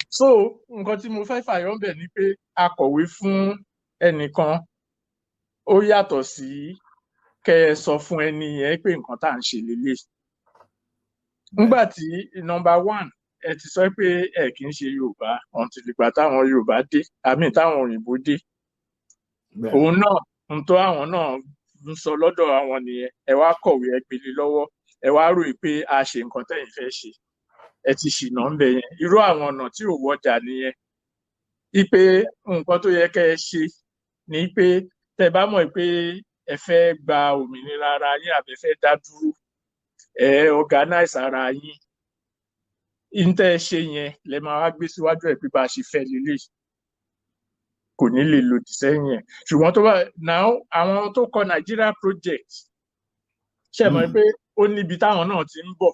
Speaker 2: So nǹkan tí mo fẹ́ fàyọ ń bẹ̀ ni pé akọ̀wé fún ẹnìkan, ó yàtọ̀ sí kẹ́ ẹ sọ fún ẹni yẹn pé nǹkan tá à ń ṣe lélẹ̀. Nígbà tí number one, ẹ ti sọ pé ẹ kì í ṣe Yorùbá until ìgbà táwọn Yorùbá dé, àmì táwọn òyìnbó dé. Òun náà ń tó àwọn náà ń sọ lọ́dọ̀ àwọn nìyẹn. Ẹ wá kọ̀wé, ẹ gbélé lọ́wọ́, ẹ wá rò pé a ṣe nǹkan tẹ́yin fẹ́ ṣe. Ẹ ti ṣìnà ń bẹ yẹn. Irú àwọn ọ̀nà tí ò wọjà nìyẹn, ipe nǹkan tó yẹ kẹ́ ẹ ṣe ni pé tẹ́ bá mọ̀ pé ẹ fẹ́ gba òmìnira ara yín àbí ẹ fẹ́ dá dúró, ẹ organize ara yín. N tẹ́ ẹ ṣe yẹn lẹ máa wá gbé síwájú ẹ pé bá a ṣe fẹ́ lélẹ̀, kò ní lè lòdì sẹ́yìn ẹ̀. Ṣùgbọ́n tó bá now, àwọn tó kọ Nigeria Project, ṣe mọ̀ pé ó níbi táwọn náà ti ń bọ̀.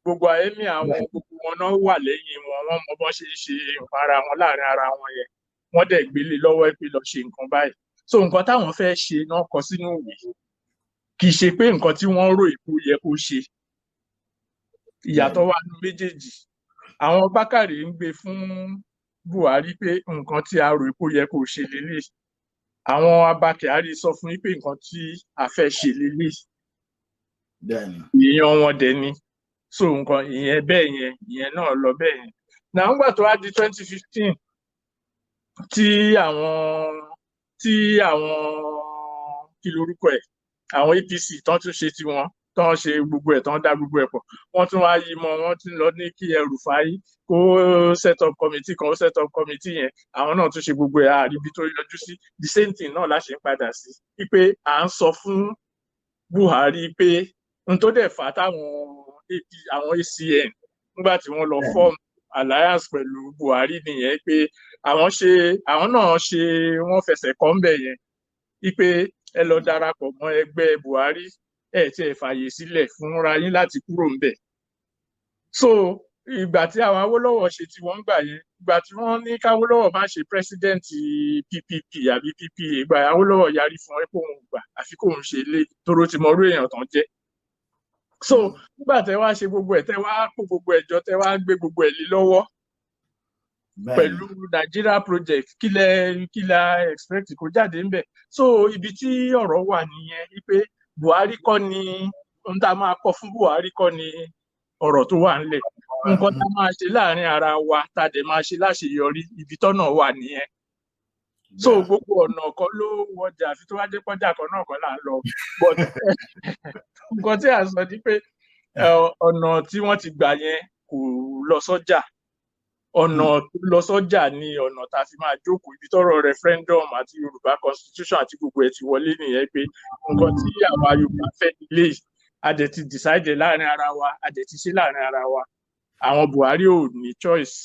Speaker 2: Gbogbo àyẹ̀mí àwọn, gbogbo wọn náà wà lẹ́yìn wọn. Wọ́n mọ bọ́n ṣe ń ṣe nǹkan ara wọn láàrin ara wọn yẹn. Wọ́n dẹ̀ gbélé lọ́wọ́ pé lọ ṣe nǹkan báyìí. So nǹkan táwọn fẹ́ ṣe náà kọ sínú ìwé, kì í ṣe pé nǹkan tí wọ́n rò ìkó yẹ kó ṣe. Ìyàtọ̀ wà nínú méjèèjì. Àwọn Bákàrè ń gbé fún Buhari pé nǹkan tí a rò kó yẹ kó ṣe lélẹ̀. Àwọn Abba Kyari sọ fún yín pé nǹkan tí a fẹ́ ṣe lélẹ̀. Èèyàn wọn dẹ̀ ni. So nǹkan ìyẹn bẹ́ẹ̀ yẹn, ìyẹn náà lọ bẹ́ẹ̀ yẹn náà. Ńgbà tó wá di 2015, tí àwọn kí lorúkọ ẹ̀, àwọn APC tán tún ṣe tiwọn, tán ṣe gbogbo ẹ̀, tán dá gbogbo ẹ̀ pọ̀, wọ́n tún wá yí mọ́. Wọ́n tún lọ ní kí El-Rufai kó set up committee kan. Ó set up committee yẹn, àwọn náà tún ṣe gbogbo ẹ̀, àríbi tó yọjú sí. The same thing náà láṣẹ ń padà sí, wípé à ń sọ fún Buhari pé n tó dẹ̀ fà á táwọn AP, àwọn ACN, nígbà tí wọ́n lọ form alliance pẹ̀lú Buhari nìyẹn, pé àwọn ṣe, àwọn náà ṣe, wọ́n fẹsẹ̀ kọ́ ń bẹ̀ yẹn, wípé ẹ lọ darapọ̀ mọ́ ẹgbẹ́ Buhari, ẹ tí ẹ fààyè sílẹ̀ fúnra yín láti kúrò ńbẹ̀. So ìgbà tí àwọn Awólọ́wọ̀ ṣe tí wọ́n ń gbà yẹn, ìgbà tí wọ́n ní káwólọ́wọ̀ má ṣe president PPP àbí PPA, ìgbà Awólọ́wọ̀ yarí fún ẹ pé òun gbà, àfi kóun ṣe lé tóró ti mọ orú èèyàn tán jẹ́. So nígbà tẹ wá ṣe gbogbo ẹ̀, tẹ wá kó gbogbo ẹ̀ jọ, tẹ wá gbé gbogbo ẹ̀ lé lọ́wọ́ pẹ̀lú Nigeria Project, kí lẹ expect kó jáde ńbẹ̀? So ibi tí ọ̀rọ̀ wà nìyẹn, wípé Buhari kọ́ ni ohun tá a máa kọ fún Buhari kọ́ ni ọ̀rọ̀ tó wà ńlẹ̀. Nǹkan tá a máa ṣe láàrin ara wa, tá a dẹ̀ máa ṣe láṣeyọrí, ibi tọ́nà wà nìyẹn. So gbogbo ọ̀nà kan ló wọjà, àfi tó wá jẹ́ pọ́jà kan náà kọ́ là ń lọ. But nǹkan tí à ń sọ ni pé ọ̀nà tí wọ́n ti gbà yẹn kò lọ sọ́jà. Ọ̀nà tó lọ sọ́jà ní ọ̀nà tá a fi máa jókòó. Ibi tọ́rọ̀ referendum àti Yorùbá constitution àti gbogbo ẹ̀ ti wọlé nìyẹn, pé nǹkan tí àwa Yorùbá fẹ́ nílé yìí, a dẹ̀ ti decide láàrin ara wa, a dẹ̀ ti ṣe láàrin ara wa. Àwọn Buhari ò ní choice.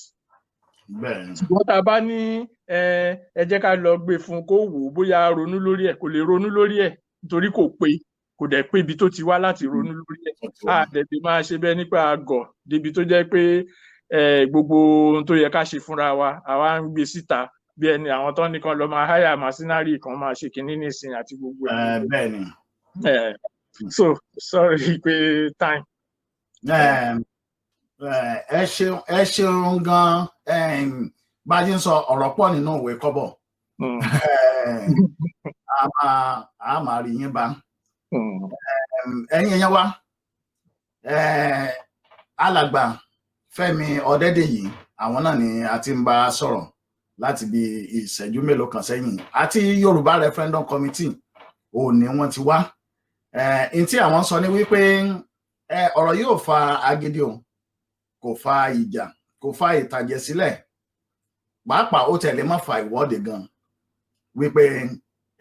Speaker 2: Ṣùgbọ́n tá a bá ní ẹ jẹ́ ká lọ gbé fún un kó wò ó, bóyá ronú lórí ẹ̀, kò lè ronú lórí ẹ̀, nítorí kò pé, kò dẹ̀ pé ibi tó ti wá láti ronú lórí ẹ̀. A dẹ̀ lè máa ṣe bẹ́ẹ̀ nípa àgọ̀ débi tó jẹ́ pé gbogbo ohun tó yẹ ká ṣe fúnra wa, àwa ń gbé síta bí ẹni àwọn tó ní kan lọ máa háyà machinery kan máa ṣe kinní nísìnyí àti gbogbo
Speaker 1: ẹ̀. Bẹ́ẹ̀ ni.
Speaker 2: So sorry pé time.
Speaker 1: Ẹ ṣeun, ẹ ṣeun gan. Bá a ṣe ń sọ, ọ̀rọ̀ pọ̀ nínú ìwé kọ́bọ̀. A máa rí yín bá. Ẹ̀yin ẹ̀yàn wa, alàgbà Fẹ́mi Ọ̀dẹ́dèyí, àwọn náà ni a ti ń bá sọ̀rọ̀ láti bí ìṣẹ́jú mélòó kan sẹ́yìn, àti Yorùbá Referendum Committee ò ní wọ́n ti wá. N tí àwọn sọ ni wípé ọ̀rọ̀ yóò fa agídí o, kò fa ìjà, kò fa ìtàjẹ̀ sílẹ̀, pàápàá ó tẹ̀lé má fa ìwọ́de gan, wípé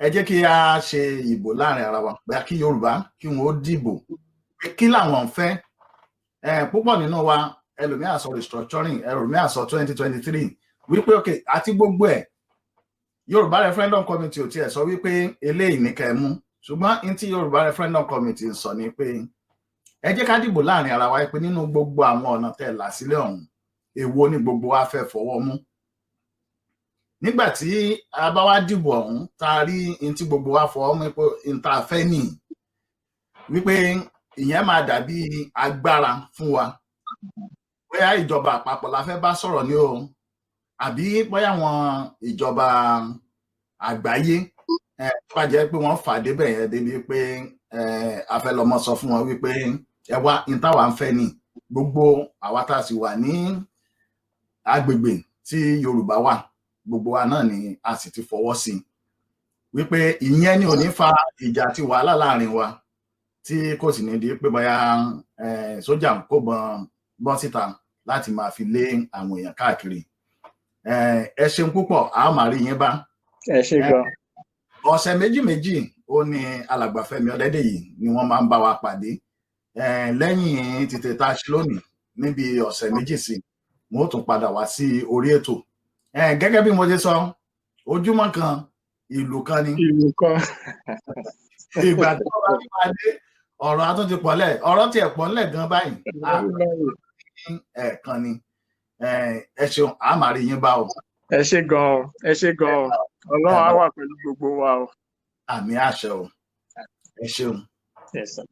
Speaker 1: ẹ jẹ́ kí a ṣe ìbò láàrin ara wa, pé kí Yorùbá kí wọn ó dìbò pé kí làwọn ń fẹ́. Púpọ̀ nínú wa, ẹlòmíà sọ restructuring, ẹlòmíà sọ 2023, wípé ok àti gbogbo ẹ̀. Yorùbá Referendum Committee ò tiẹ̀ sọ wípé eléyìí ní kẹ́ ẹ mú, ṣùgbọ́n n tí Yorùbá Referendum Committee ń sọ ni pé ẹ jẹ́ ká dìbò láàrin ara wa, pé nínú gbogbo àwọn ọ̀nà tẹ́ là sílẹ̀ ọ̀hún, èwo ni gbogbo wa fẹ́ fọwọ́ mú? Nígbà tí a bá wá dìbò ọ̀hún, tá a rí n tí gbogbo wa fọwọ́ mú pé n tá a fẹ́ nìyí, wípé ìyẹn máa dàbí agbára fún wa, bóyá ìjọba àpapọ̀ la fẹ́ bá sọ̀rọ̀ ní o, àbí bóyá àwọn ìjọba àgbáyé, tó bá jẹ́ pé wọ́n fà débẹ̀ yẹn débi pé a fẹ́ lọ́mọ sọ fún wọn wípé ẹ wá, n táwa ń fẹ́ ni, gbogbo àwa tá a sì wà ní agbègbè tí Yorùbá wà, gbogbo wa náà ni a sì ti fọwọ́ sí i, wípé ìyẹn ni ò ní fa ìjà àti wàhálà láàrin wa, tí kò sì ní di pé bóyá sójà ń kó bọn bọ́ síta láti máa fi lé àwọn èèyàn káàkiri. Ẹ ṣeun púpọ̀, a ó máa rí yín bá.
Speaker 2: Ẹ ṣé gan.
Speaker 1: Ọ̀sẹ̀ méjì méjì ó ní alàgbà Fẹ́mi Ọdẹ́dèyí ni wọ́n máa ń bá wa pàdé. Lẹ́yìn tètè tá a ṣe lónìí, níbi ọ̀sẹ̀ 2 sí, mo ó tún padà wá sí orí ètò. Gẹ́gẹ́ bí mo ṣe sọ, ojúmọ́ kan, ìlú kan ni.
Speaker 2: Ìlú kan.
Speaker 1: Ìgbà tí wọ́n bá fi máa dé, ọ̀rọ̀ á tún ti pọ̀lẹ̀, ọ̀rọ̀ tiẹ̀ pọ̀lẹ̀ gan báyìí ẹ̀ẹ̀kan ni. Ẹ ṣeun, a máa rí yín bá o.
Speaker 2: Ẹ ṣé gan, ẹ ṣé gan. Ọlọ́run á wà pẹ̀lú gbogbo wa o.
Speaker 1: Àmín, àṣẹ o. Ẹ ṣeun.
Speaker 2: Yes, sir.